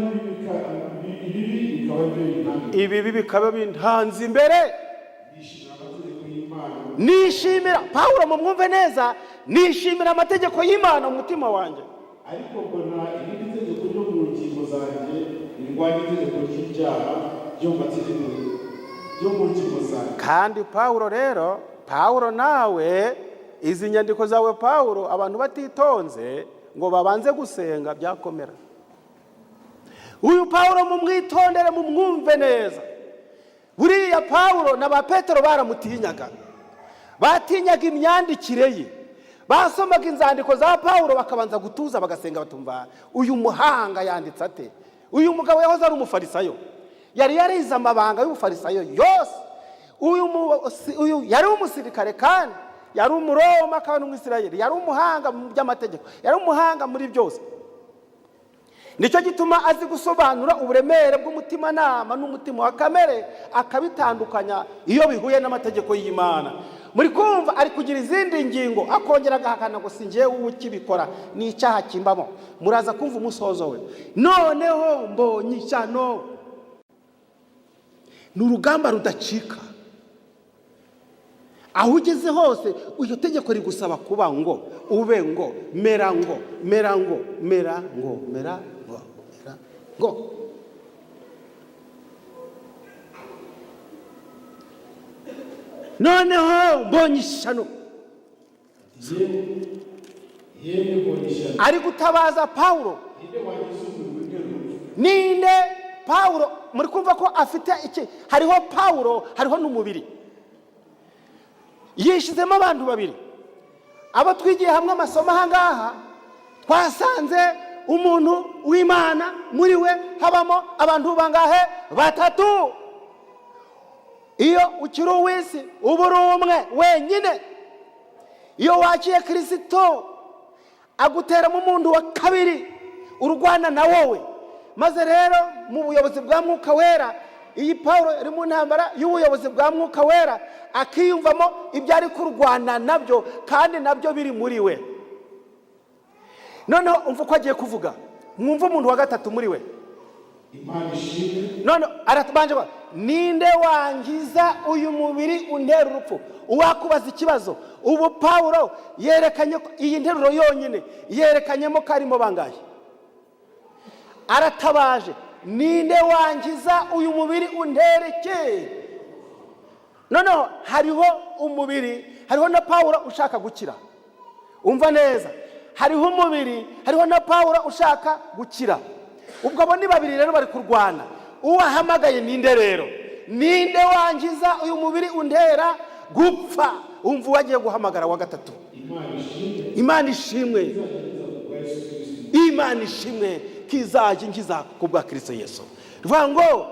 ibibi bikaba byo bintanga. Ibibi bikaba bintanze imbere. Nishimira amategeko y'Imana Nishimira, Pawulo mumwumve neza, nishimira amategeko y'Imana mu mutima wanjye. Ariko mbona irindi tegeko ryo mu ngingo zanjye rirwanya itegeko ry'ibyaha ryo mu mategeko ryo mu ngingo zanjye. Kandi Pawulo rero, Pawulo nawe, izi nyandiko zawe Pawulo, abantu batitonze ngo babanze gusenga byakomera. Uyu Pawulo mumwitondere, mumwumve neza. Buriya Pawulo na ba Petero baramutinyaga, batinyaga imyandikire ye. Basomaga inzandiko za Pawulo bakabanza gutuza, bagasenga, batumva uyu muhanga yanditse ate. Uyu mugabo yahoze ari umufarisayo, yari yarize amabanga y'ubufarisayo yose. Uyu yari umusirikare, kandi yari umuroma, akaba n'umwisirayeli, yari umuhanga mu by'amategeko, yari umuhanga muri byose. Nicyo gituma azi gusobanura uburemere bw'umutimanama n'umutima wa kamere, akabitandukanya iyo bihuye n'amategeko y'Imana. Muri kumva ari kugira izindi ngingo, akongera agahakana ngo si njyewe ukibikora, ni icyaha kimbamo. Muraza kumva umusozo we. Noneho mbonye ishyano! Ni urugamba rudacika. Aho ugeze hose, iryo tegeko rigusaba kuba ngo ube ngo mera ngo mera ngo mera ngo mera ngo mera ngo. Noneho mbonye ishyano! Yemwe, mbonye ishyano! Ari gutabaza Pawulo. Ninde wangiza umubiri untera urupfu? Ninde? Pawulo, muri kumva ko afite iki? Hariho Pawulo, hariho n'umubiri. Yishyizemo abantu babiri. Abo twigiye hamwe amasomo aha ngaha, twasanze umuntu w'Imana muri we habamo abantu bangahe? Batatu. Iyo ukiri uw'isi uba uri umwe wenyine. Iyo wakiye Kirisito, aguteramo umuntu wa kabiri urwana na wowe. Maze rero mu buyobozi bwa Mwuka Wera, iyi Pawulo iri mu ntambara y'ubuyobozi bwa Mwuka Wera, akiyumvamo ibyo ari kurwana nabyo, kandi nabyo biri muri we. Noneho umva uko agiye kuvuga, mwumve umuntu wa gatatu muri we. Imana ishimwe! None arabanje ngo: ninde wangiza uyu mubiri untera urupfu? Uwakubaza ikibazo, ubu Pawulo yerekanye ko iyi nteruro yonyine yerekanyemo ko arimo bangahe? Aratabaje: ninde wangiza uyu mubiri untera iki? Noneho hariho umubiri, hariho na Pawulo ushaka gukira. Umva neza, hariho umubiri, hariho na Pawulo ushaka gukira. Ubwo abo ni babiri rero bari kurwana. Uwahamagaye ninde rero? Ninde wangiza uyu mubiri untera gupfa? Umva uwo agiye guhamagara wa gatatu. Imana ishimwe! Imana ishimwe! Izageza ku bwa Yesu Kristo. Imana ishimwe ko izajya inkiza ku bwa Kirisito Yesu. Bivuga ngo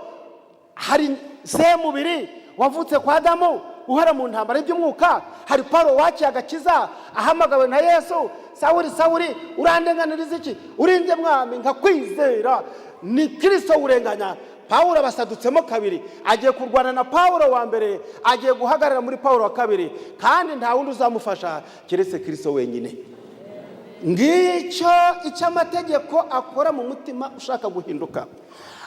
hari semubiri wavutse kwa Adamu uhora mu ntambara y'iby'umwuka, hari Paul wakiye agakiza ahamagawe na Yesu: "Sawuri, Sawuri, urandenganiriza iki?" "Urinze, Mwami, nkakwizera." Ni Kirisito urenganya. Pawulo abasadutsemo kabiri, agiye kurwana na Pawulo wa mbere, agiye guhagarara muri Pawulo wa kabiri, kandi nta wundi uzamufasha keretse Kirisito wenyine. Ngicyo icyo amategeko akora mu mutima ushaka guhinduka.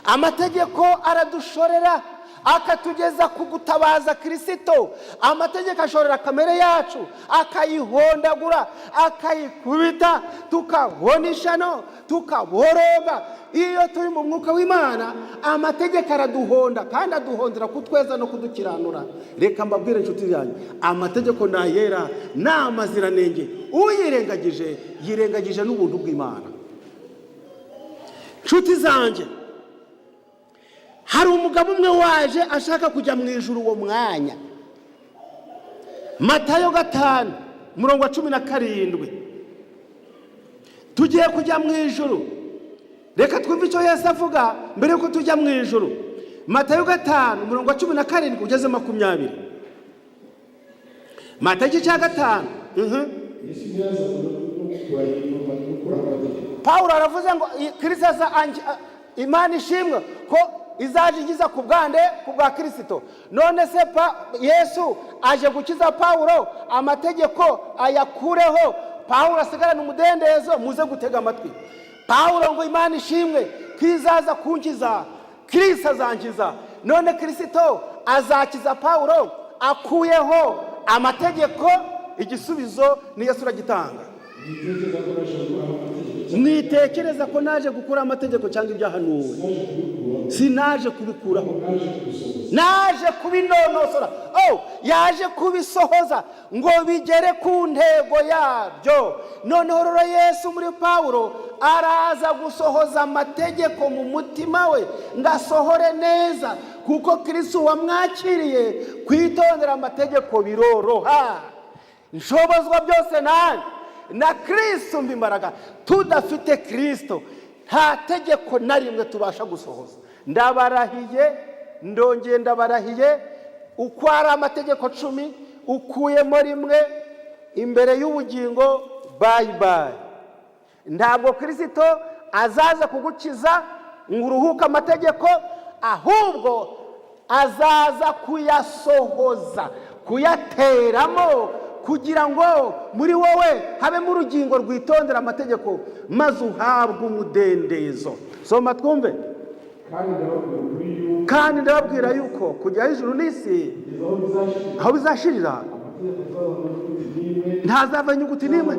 Amategeko aradushorera akatugeza ku gutabaza Kirisito. Amategeko ashorera kamere yacu, akayihondagura, akayikubita, tukabona ishano, tukaboroga. Iyo turi mu mwuka w'Imana, amategeko araduhonda, kandi aduhondera kutweza no kudukiranura. Reka mbabwire, inshuti yanjye, amategeko ni ayera, ni amaziranenge. Uyirengagije yirengagije n'ubuntu bw'Imana. Inshuti zanjye, hari umugabo umwe waje ashaka kujya mu ijuru uwo mwanya. Matayo 5, umurongo wa 17. Tugiye kujya mu ijuru, reka twumve icyo Yesu avuga mbere y'uko tujya mu ijuru. Matayo 5, umurongo wa 17 ugeze 20. Matayo igice cya 5. Yesu ntiyazanywe no kurahirwa no gukuraho amategeko. Pawulo aravuze ngo Kirisito aza Imana ishimwe ko izaje igiza ku bwande? Ku bwa Kirisito. None se pa Yesu aje gukiza Pawulo, amategeko ayakureho, Pawulo asigarane umudendezo? Muze gutega amatwi Pawulo ngo: "Imana ishimwe ko izaza kunkiza, Kirisito azankiza." None Kirisito azakiza Pawulo akuyeho amategeko? Igisubizo ni Yesu uragitanga. Mwitekereza ko naje gukuraho amategeko Mwitekereza ko naje gukuraho amategeko cyangwa ibyahanuwe. Sinaje kubikuraho. Sinaje kubikuraho. Naje kubisohoza. Naje kubinonosora. Oh, yaje kubisohoza ngo bigere ku ntego yabyo. Noneho rero Yesu muri Pawulo araza gusohoza amategeko mu mutima we ngo asohore neza, kuko Kristo wamwakiriye, kwitondera amategeko biroroha. Nshobozwa byose nanjye na Kristo mva imbaraga. Tudafite Kristo, nta tegeko na rimwe tubasha gusohoza. Ndabarahiye, ndongeye ndabarahiye, uko ari amategeko 10, ukuyemo rimwe imbere y'ubugingo, bye bye. Ntabwo Kirisito azaza kugukiza ngo uruhuke amategeko, ahubwo azaza kuyasohoza, kuyateramo, kugira ngo muri wowe habemo urugingo rwitondera amategeko, maze uhabwe umudendezo. Soma twumve. Kandi ndababwira ukuri yuko Kandi ndababwira yuko kujyaho ijuru n'isi kugeza aho bizashira, aho bizashirira, amategeko azava inyuguti n'imwe ntazava inyuguti n'imwe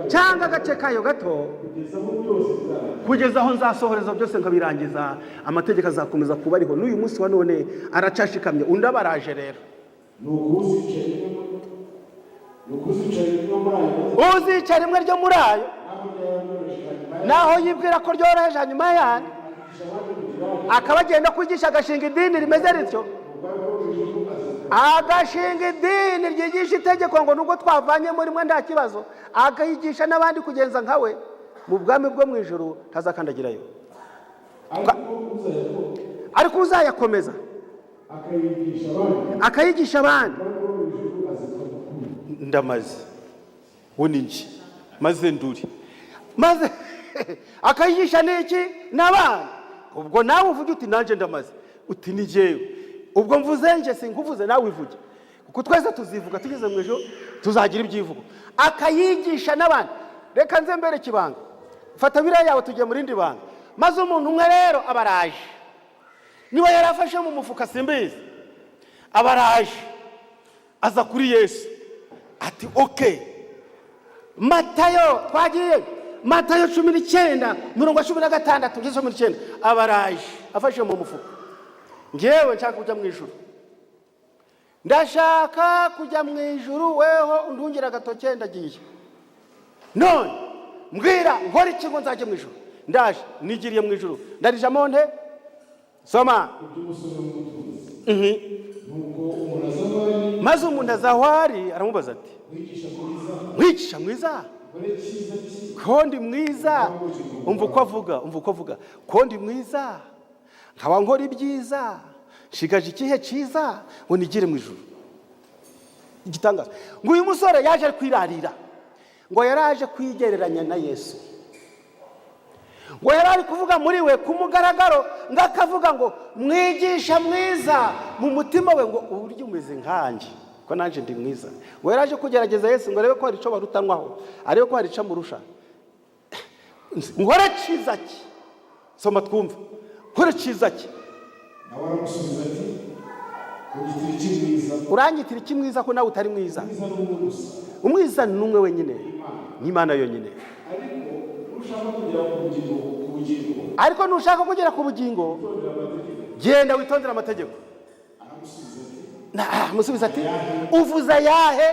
cyangwa agace kayo gato, kugeza aho byose bizarangira. Kugeza aho nzasohoreza byose nkabirangiza. Amategeko azakomeza kuba ariho n'uyu munsi wa none, aracashikamye. Undi abaraje rero. Ni ukuzica rimwe muri ayo mategeko, Uzica rimwe ryo muri ayo, naho ryaba ryoroheje hanyuma naho yibwira ko ryoroheje hanyuma yandi, akigisha abandi kugira akaba agenda kwigisha, agashinga idini rimeze rityo, ubwami bwo mu ijuru azitwa agashinga idini ryigisha itegeko ngo nubwo twavanye rimwe nta kibazo, akayigisha n'abandi kugenza nka we, mu bwami bwo mu ijuru ntazakandagirayo. Ariko uzayakora Ariko uzayakomeza akayigisha abandi, akayigisha abandi, ubwami bwo mu ijuru azitwa mukuru. Ndamaze we ni njye maze nduri maze akayigisha n'iki n'abandi. Ubwo nawe uvuge uti: "Nanjye ndamaze." Uti: "Ni jyewe." Ubwo mvuze nje, sinkuvuze, nawe ivuge, kuko twese tuzivuga tugeze mu ijuru, tuzagira ibyivugo. Akayigisha n'abandi. Reka nze mbere ikibanga. Fata biriya yawe, tugiye mu rindi banga. Maze umuntu umwe rero aba araje, niba yarafashe mu mufuka simbizi, aba araje, aza kuri Yesu ati: "Okay." Matayo, twagiye Matayo 19, umurongo wa 16 ugeze 19. Aba araje afashe mu mufuka: "Ngewe nshaka kujya mu ijuru, ndashaka kujya mu ijuru. Weho undungira agatoke, ndagiye. None mbwira, nkora iki ngo nzajye mu ijuru? Ndaje, nigiriye mu ijuru, ndarijamo nte?" Soma. Iby'umusore w'umutunzi. Nuko umuntu aza aho ari, Maze umuntu aza aho ari, aramubaza ati: "Mwigisha mwiza, "Mwigisha mwiza, nkore cyiza ki ko ndi mwiza?" Umva uko avuga, umva uko avuga: "Ko ndi mwiza, nkaba nkora ibyiza, nshigaje ikihe cyiza ngo nigire mu ijuru?" Igitangaza, ngo uyu musore yaje ari kwirarira, ngo yari aje kwigereranya na Yesu, ngo yari ari kuvuga muri we ku mugaragaro, ngo akavuga ngo: "Mwigisha mwiza," mu mutima we ngo: "Uburyo umeze nkanjye, ko nanjye ndi mwiza." Ngo yari aje kugerageza Yesu ngo arebe ko hari icyo barutanwaho, arebe ko hari icyo amurusha. "Nkore cyiza ki?" Soma twumve. "Nkore cyiza ki?" Nawe aramusubiza ati: "Unyitira iki mwiza?" "Uranyitira iki mwiza, ko nawe utari mwiza?" Mwiza ni umwe gusa. Umwiza ni umwe wenyine, ni Imana yonyine. Ariko nushaka kugera ku bugingo, Ariko nushaka kugera ku bugingo, witondera amategeko. Genda witondere amategeko. Aramusubiza ati: Amusubiza ati: "Uvuze ayahe?"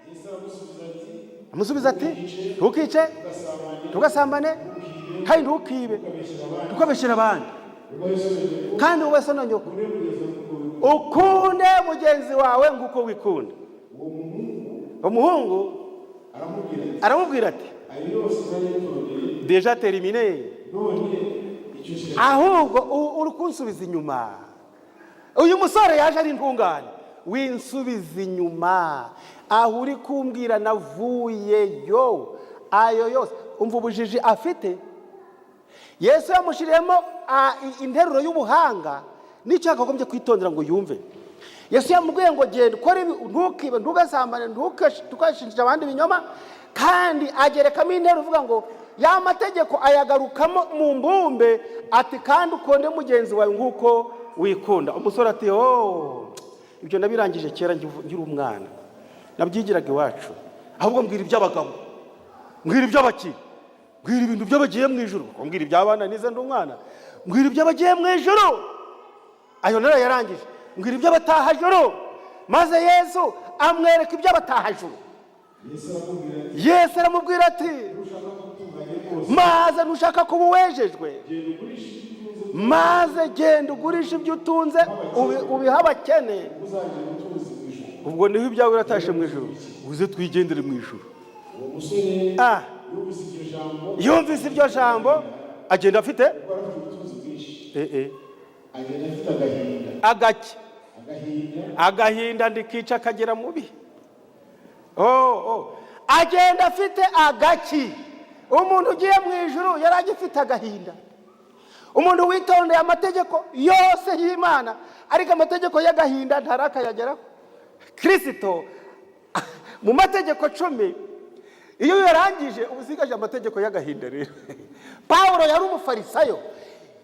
Yesu aramusubiza ati: Amusubiza ati: "Ntukice, "Ntugasambane, ntugasambane, kandi ntukibe, ntukabeshyere abandi, ubahe so na nyoko, kandi wubahe so na nyoko, ukunde mugenzi wawe nk'uko wikunda." Ukunde mugenzi wawe nk'uko wikunda." Uwo muhungu Umuhungu aramubwira ati: aramubwira ati: "Ayo yose narayitondeye, "Déjà terminé." None icyo nshigaje?" Ahubwo uri kunsubiza inyuma. Uyu musore yaje ari intungane. "Winsubiza inyuma, aho uri kumbwira navuyeyo ayo yose." Umva ubujiji afite. Yesu yamushyiriyemo interuro y'ubuhanga n'icyo yakagombye kwitondera ngo yumve. Yesu yamubwiye ngo: "Genda ukore ibi, ntukibe, ntugasambane, ntugashinje abandi ibinyoma." Kandi agerekamo interuro ivuga ngo ya mategeko ayagarukamo mu mbumbe, ati: "Kandi ukunde mugenzi wawe nk'uko wikunda." Umusore ati: "Oh, ibyo nabirangije kera nkiri umwana, nabyigiraga iwacu. Ahubwo mbwira iby'abagabo, mbwira iby'abakire, mbwira ibintu by'abagiye mu ijuru, kuko mbwira iby'abana nize ndi umwana. Mbwira iby'abagiye mu ijuru, ayo narayarangije. Mbwira iby'abatahajuru." Maze Yesu amwereka iby'abatahajuru. Yesu aramubwira ati: Yesu aramubwira ati: "Nushaka gutunganya rwose, "Maze nushaka kuba uwejejwe, genda ugurishe ibyo utunze, maze genda ugurishe ibyo utunze, ubihe abakene, uzagira ubutunzi mu ijuru. Ubwo niho ibyawe uratashe mu ijuru, uze twigendere mu ijuru." Uwo musore yumvise iryo jambo, Yumvise iryo jambo, agenda afite kuko yari afite ubutunzi bwinshi, eh, eh. agenda afite agahinda. Agake? Agahinda. Agahinda ndikica akagera mubi. Oh. Agenda afite agaki? Umuntu ugiye mu ijuru yari agifite agahinda. Umuntu witondeye amategeko yose y'Imana, ariko amategeko y'agahinda ntarakayageraho. Kirisito mu mategeko 10, iyo uyarangije uba usigaje amategeko y'agahinda. Rero Pawulo yari Umufarisayo,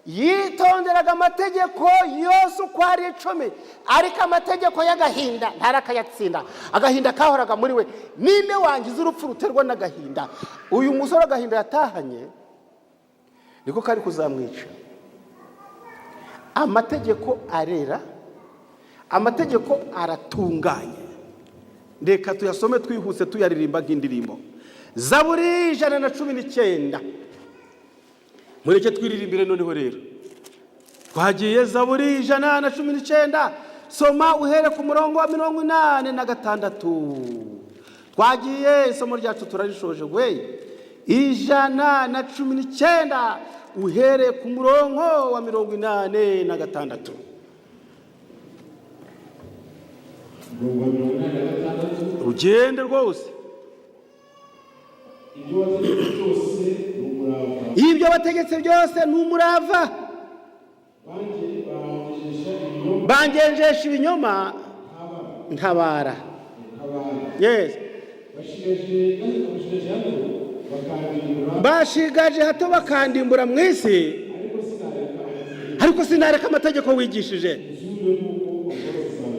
yitonderaga amategeko yose uko ari 10, ariko amategeko y'agahinda ntarakayatsinda. Agahinda kahoraga muri we. Ninde wangiza urupfu ruterwa n'agahinda? Uyu musore agahinda yatahanye niko kari kuzamwica. Amategeko arera, amategeko aratunganye. Reka tuyasome twihuse, tuyaririmba nk'indirimbo. Zaburi 119. Mureke twiririmbire noneho. Rero twagiye. Zaburi 119, soma uhere ku murongo wa 86. Twagiye, isomo ryacu turarishoje gwe. 119, uhere ku murongo wa 86. Umurongo wa 86. Rugende rwose. Ibyo wategetse byose ni umurava. Ibyo wategetse byose ni umurava. Banjye bangejesha ibinyoma. Bangenjesha ibinyoma, ntabara. Ntabara. Yes. Bashigaje bashigaje hato bakandimbura. Bashigaje hato bakandimbura mu isi. Ariko sinareka amategeko. Ariko sinareka amategeko wigishije.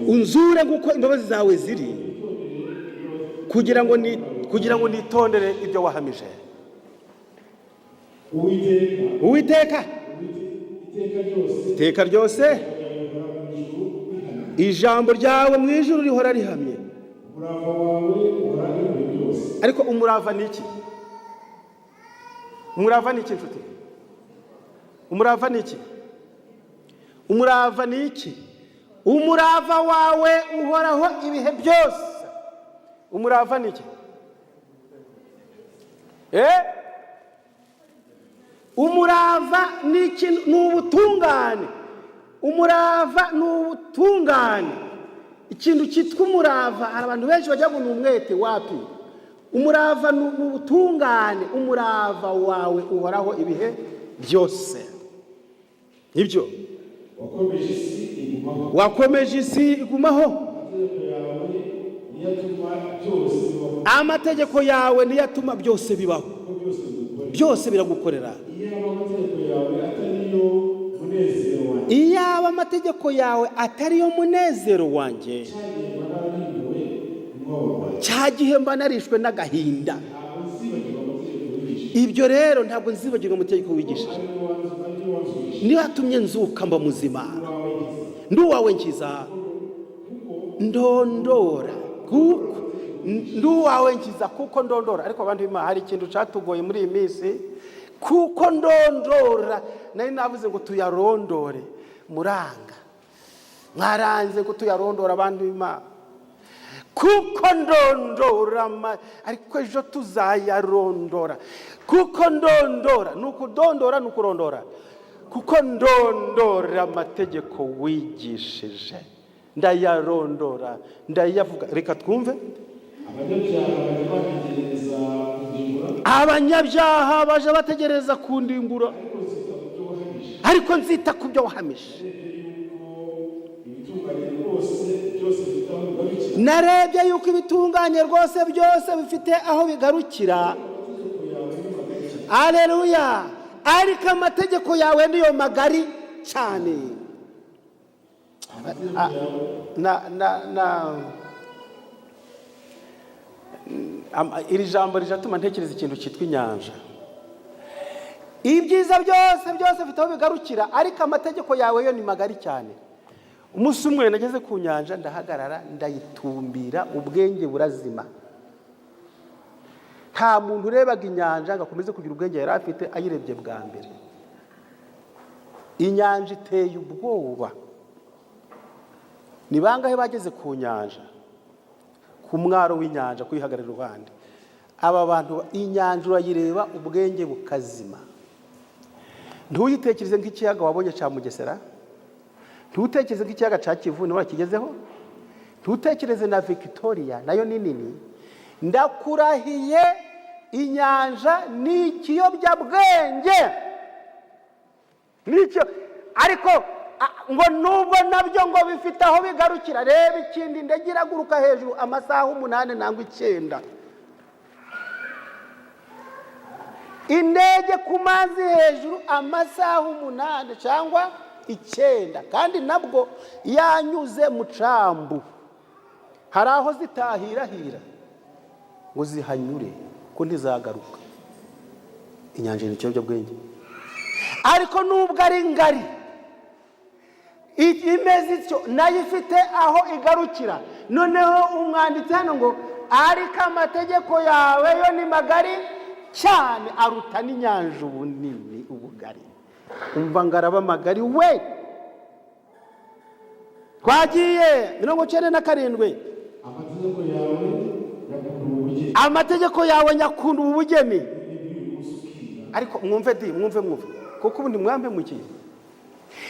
Unzure nk'uko imbabazi zawe Unzure nk'uko imbabazi zawe ziri, kugira ngo nitondere ibyo wahamije. Uwiteka, Uwiteka, iteka ryose iteka ryose rihora mu ijuru rihamye. Ijambo ryawe mu ijuru rihora rihamye. Umurava wawe uhora ibihe byose. Ariko umurava ni iki? Umurava ni iki, nshuti? Umurava ni iki? Umurava ni iki? Umurava wawe uhoraho ibihe byose. Umurava ni iki? Umurava ni ikintu, ni ubutungane. Umurava ni ubutungane. Ikintu cyitwa umurava, hari abantu benshi bajya ngo ni umwete. Wapi, umurava ni ubutungane. Umurava wawe uhoraho ibihe byose, nibyo. Wakomeje isi igumaho. Wakomeje isi igumaho. Amategeko yawe niyo atuma byose bibaho. Amategeko yawe niyo atuma byose bibaho. Kuko byose bigukorera. Byose biragukorera. Iyaba amategeko yawe atari yo munezero wanjye, Iyaba amategeko yawe atari yo munezero wanjye, cyagihe mba nararimbuwe umubabaro wanjye. Cya gihe mba narishwe n'agahinda. Ntabwo nzibagirwa amategeko wigishije. Ibyo rero ntabwo nzibagirwa amategeko wigishije. Ariyo ariyo wanzurije. Niyo yatumye nzuka mba muzima. Wawe ngize. Ndi uwawe nkiza, ndondora, kuko ndi uwawe nkiza, kuko ndondora. Ariko abantu b'Imana, hari ikintu cyatugoye muri iyi minsi. Kuko ndondora, nari navuze ngo tuyarondore, muranga, mwaranze ngo tuyarondore. Abantu b'Imana, kuko ndondora ariko ejo tuzayarondora. Kuko ndondora ni ukudondora, ni ukurondora. Kuko ndondora amategeko wigishije, ndayarondora, ndayavuga. Reka twumve. Abanyabyaha bajya bategereza kundimbura. Abanyabyaha baje bategereza kundimbura. Ariko nzita ku byo wahamije. Ariko nzita ku byo wahamije. Narebye yuko ibitunganye rwose byose bifite aho bigarukira. Narebye yuko ibitunganye rwose byose bifite aho bigarukira. Amategeko yawe ni magari cyane. Aleluya! Ariko amategeko yawe niyo magari cyane. Amategeko yawe. Na iri jambo rijatuma ntekereza ikintu cyitwa inyanja. Ibyiza byose byose bifite aho bigarukira, ariko amategeko yawe yo ni magari cyane. Umunsi umwe nageze ku nyanja, ndahagarara, ndayitumbira, ubwenge burazima. Nta muntu urebaga inyanja ngo akomeze kugira ubwenge yari afite ayirebye bwa mbere. Inyanja iteye ubwoba. Ni bangahe bageze ku nyanja, ku mwaro w'inyanja, kuyihagarara iruhande? Aba bantu, inyanja urayireba ubwenge bukazima. Ntuyitekereze nk'ikiyaga wabonye cya Mugesera, ntutekereze nk'ikiyaga cya Kivu niba wakigezeho, ntutekereze na Victoria, nayo ni nini. Ndakurahiye, Inyanja ni ikiyobyabwenge. Nicyo ariko ngo nubwo nabyo ngo bifite aho bigarukira. Reba ikindi, indege iraguruka hejuru amasaha 8 nangwa 9. Indege ku mazi hejuru amasaha 8 cyangwa 9, kandi nabwo yanyuze mu cambu. Hari aho zitahirahira ngo zihanyure, ko ntizagaruka. Inyanja ni ikiyobyabwenge, ariko nubwo ari ngari imeze ityo, nayo ifite aho igarukira. Noneho umwanditsi hano ngo: "Ariko amategeko yawe yo ni magari cyane, aruta n'inyanja ubunini, ubugari." Umva ngo araba magari we! Twagiye, 97. Amategeko yawe nyakunda ubugeni. Amategeko yawe nyakunda ubu bugeni. Nibwira umunsi ukira. Ariko mwumve di, mwumve, mwumve, kuko ubundi mwampemukiye.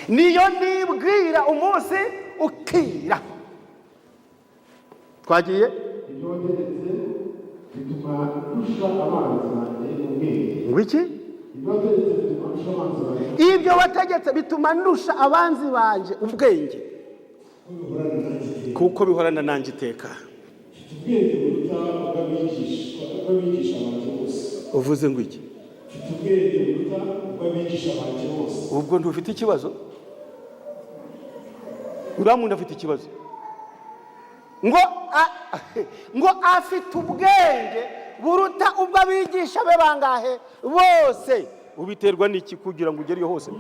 Niyo nibwira umunsi ukira. Twagiye. Ibyo wategetse bituma ndusha abanzi banjye ubwenge. Ngo iki? Ibyo wategetse bituma ndusha abanzi banjye. Ibyo wategetse bituma ndusha abanzi banjye ubwenge. Ko bihorana nanjye iteka. Kuko bihorana nanjye iteka. Mfite ubwenge buruta ubw'abigisha banjye bose. Uvuze ngo iki? Mfite ubwenge buruta ubw'abigisha banjye bose. Ubwo ntufite ikibazo? Uriya muntu afite ikibazo, ngo afite ubwenge buruta ubw'abigisha be bangahe bose. Ubiterwa n'iki kugira ngo ugere iyo hose?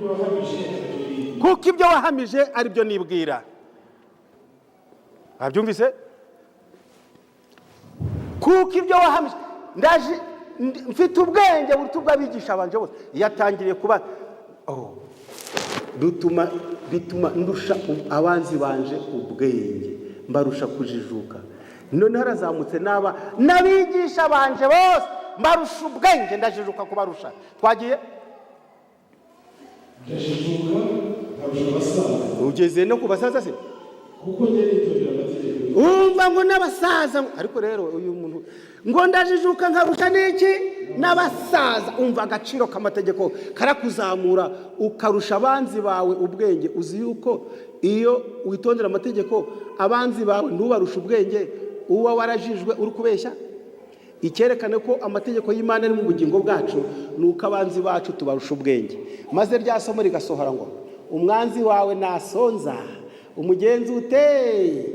Kuko ibyo wahamije ari byo nibwira. Wabyumvise? Kuko ibyo wahamije ndaje mfite ubwenge buruta ubw'abigisha banje bose. Yatangiriye kuba, oh, bituma ndusha abanzi banje ubwenge, mbarusha kujijuka. Noneho arazamutse, naba n'abigisha banje bose mbarusha ubwenge, ndajijuka kubarusha. Twagiye. Ndajijuka nkarusha abasaza. Ugeze no ku basaza se? Kuko njya nitondera amategeko. Umva ngo n'abasaza. Ariko rero uyu muntu ngo ndajijuka nkarusha n'iki? N'abasaza. Umva agaciro k'amategeko karakuzamura, ukarusha abanzi bawe ubwenge. Uzi yuko iyo witondera amategeko, abanzi bawe ntubarushe ubwenge, uba warajijwe uri kubeshya? Icyerekana ko amategeko y'Imana ari mu bugingo bwacu ni uko abanzi bacu tubarusha ubwenge. Maze rya somo rigasohora ngo: "Umwanzi wawe nasonza, umugenzi ute?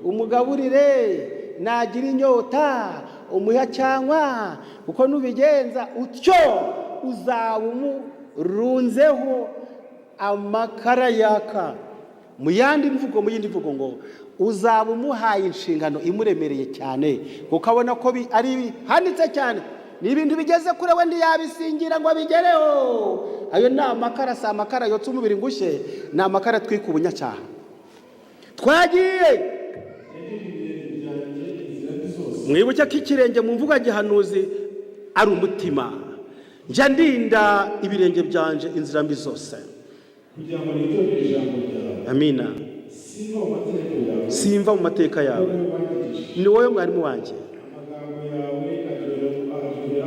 Umugaburire. Nagira inyota, umuha cyangwa, kuko nubigenza utyo uzaba umurunzeho amakara yaka." Mu yandi mvugo, mu yindi mvugo ngo uzaba umuhaye inshingano imuremereye cyane, kuko abona ko ari bihanitse cyane, ni ibintu bigeze kure, we ntiyabisingira ngo abigereho. Ayo ni amakara, si amakara yotsa umubiri ngo ushye, ni amakara atwika ubunyacyaha. Twagiye. Mwibuke ko ikirenge mu mvugo ya gihanuzi ari umutima. Njya ndinda ibirenge byanje inzira mbi zose. Kugira ngo nitondere ijambo ryawe. Amina. Simva mu mategeko yawe. Simva mu mateka yawe. Wowe wanyigishije. Ni wowe mwarimu wanjye. Amagambo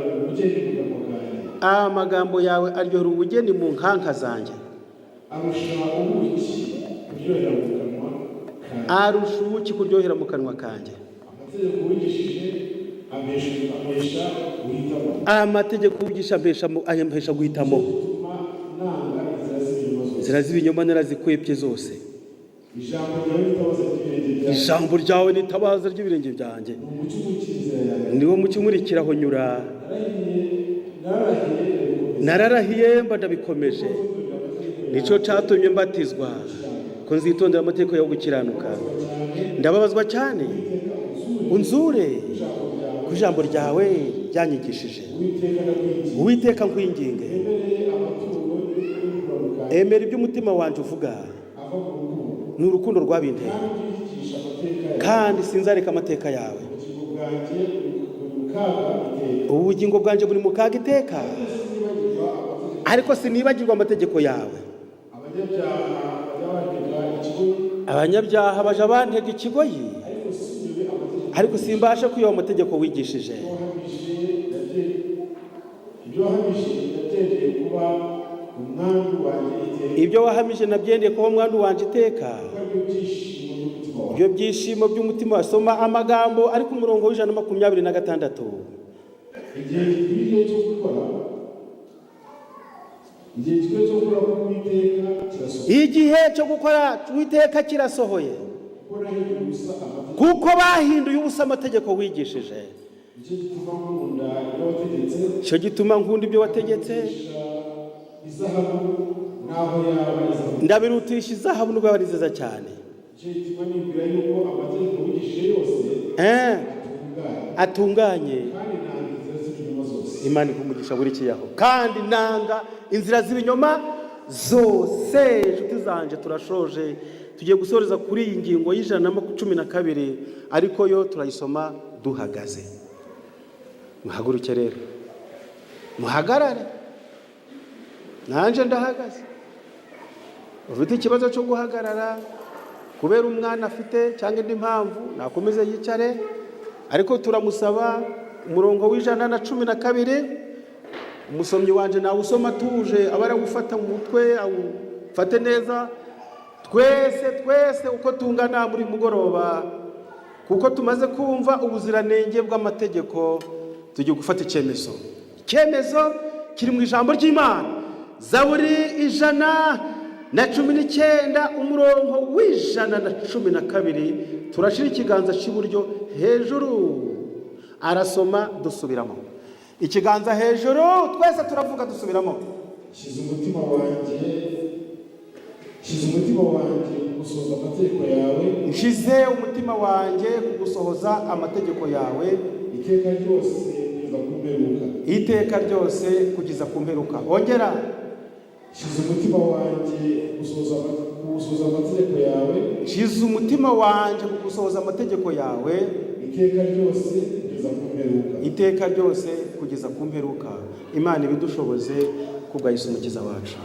yawe aryohera ubugeni mu kanwa kanjye. Amagambo yawe aryohera ubugeni mu nkanka zanjye. Arusha ubuki kuryohera mu kanwa kanjye. Arusha ubuki kuryohera mu kanwa kanjye. Amategeko wigishije ampesha guhitamo. Amategeko wigisha ampesha guhitamo. Bituma nanga inzira z'ibinyoma zose. Inzira z'ibinyoma narazikwepye zose. Ijambo ryawe n'itabaza ry'ibirenge byanjye. Ijambo ryawe n'itabaza ry'ibirenge byanjye. Ni umucyo umurikira inzira yanjye. Niwo mucyo umurikira aho nyura. Narahiye, nararahiye, ndabikomeza. Nararahiye mba ndabikomeje. Nicyo cyatumye mbatizwa, ko nzitondera amategeko yo gukiranuka. Ndababazwa cyane, unzure ku ijambo ryawe ryanyigishije. Uwiteka, ndakwinginze. Uwiteka, nkwinginge. Wemereye amaturo y'ukuraruka. Emera ibyo umutima wanjye uvuga. Ava mu rukundo. Ni urukundo rwabinteye. Kandi ujye wigisha amateka yawe. Kandi sinzareka amateka yawe. Ubugingo bwanjye buri mu kaga iteka. Ubugingo bwanjye buri mu kaga iteka. Sinibagirwa amategeko. Ariko sinibagirwa amategeko yawe. Abanyabyaha bajya bantega ikigoyi. Abanyabyaha baja bantega ikigoyi. Ariko sinyobe amategeko. Ariko simbasha kuyoba amategeko wigishije. Wahamije Ibyo wahamije nabyendeye kuba umwandu wanjye iteka. Ibyo wahamije nabyendeye kuba umwandu wanjye iteka. Kuko ari byo byishimo by'umutima wawe. Ibyo byishimo by'umutima. Wasoma amagambo ari ku murongo wa 126. Igihe gikwiriye cyo gukora, igihe gikwiye cyo gukora k'Uwiteka kirasohoye. Igihe cyo gukora Uwiteka kirasohoye. Kuko nahinduye ubusa amategeko. Kuko bahinduye ubusa amategeko wigishije. Nicyo gituma nkunda ibyo wategetse. Icyo gituma nkunda ibyo wategetse. Izahabu n'aho yaba izahabu. Ndabirutisha izahabu nubwo yaba ari nziza cyane. Nicyo gituma nibwira yuko amategeko wigishije yose atunganye. Atunganye. Kandi nanga inzira z'ibinyoma zose. Imana ikumugisha buri kiyaho. Kandi nanga inzira z'ibinyoma zose. Inshuti zanje, turashoje, tugiye gusoreza kuri iyi ngingo ya 112, ariko yo turayisoma duhagaze. Muhaguruke rero, muhagarare, nanjye ndahagaze. Ufite ikibazo cyo guhagarara kubera umwana afite cyangwa indi mpamvu, nakomeze yicare, ariko turamusaba umurongo wa 112. Umusomyi wanje nawe usoma atuje, aba arawufata mu mutwe, awufate neza. Twese twese uko tungana muri mugoroba, kuko tumaze kumva ubuziranenge bw'amategeko, tugiye gufata icyemezo. Icyemezo kiri mu ijambo ry'Imana, Zaburi 119, umurongo wa 112. Turashyira ikiganza cy'iburyo hejuru, arasoma dusubiramo. Ikiganza hejuru, twese turavuga dusubiramo. Shyize umutima wanjye ku gusohoza amategeko yawe. Nshyize umutima wanjye ku gusohoza amategeko yawe. Iteka ryose kugeza ku mperuka. Iteka ryose kugeza ku mperuka. Ongera. Shyize umutima wanjye ku gusohoza amategeko yawe. Nshyize umutima wanjye ku gusohoza amategeko yawe. Iteka ryose kugeza ku mperuka. Iteka ryose kugeza ku mperuka. Imana ibidushoboze kubwa Yesu Umukiza wacu.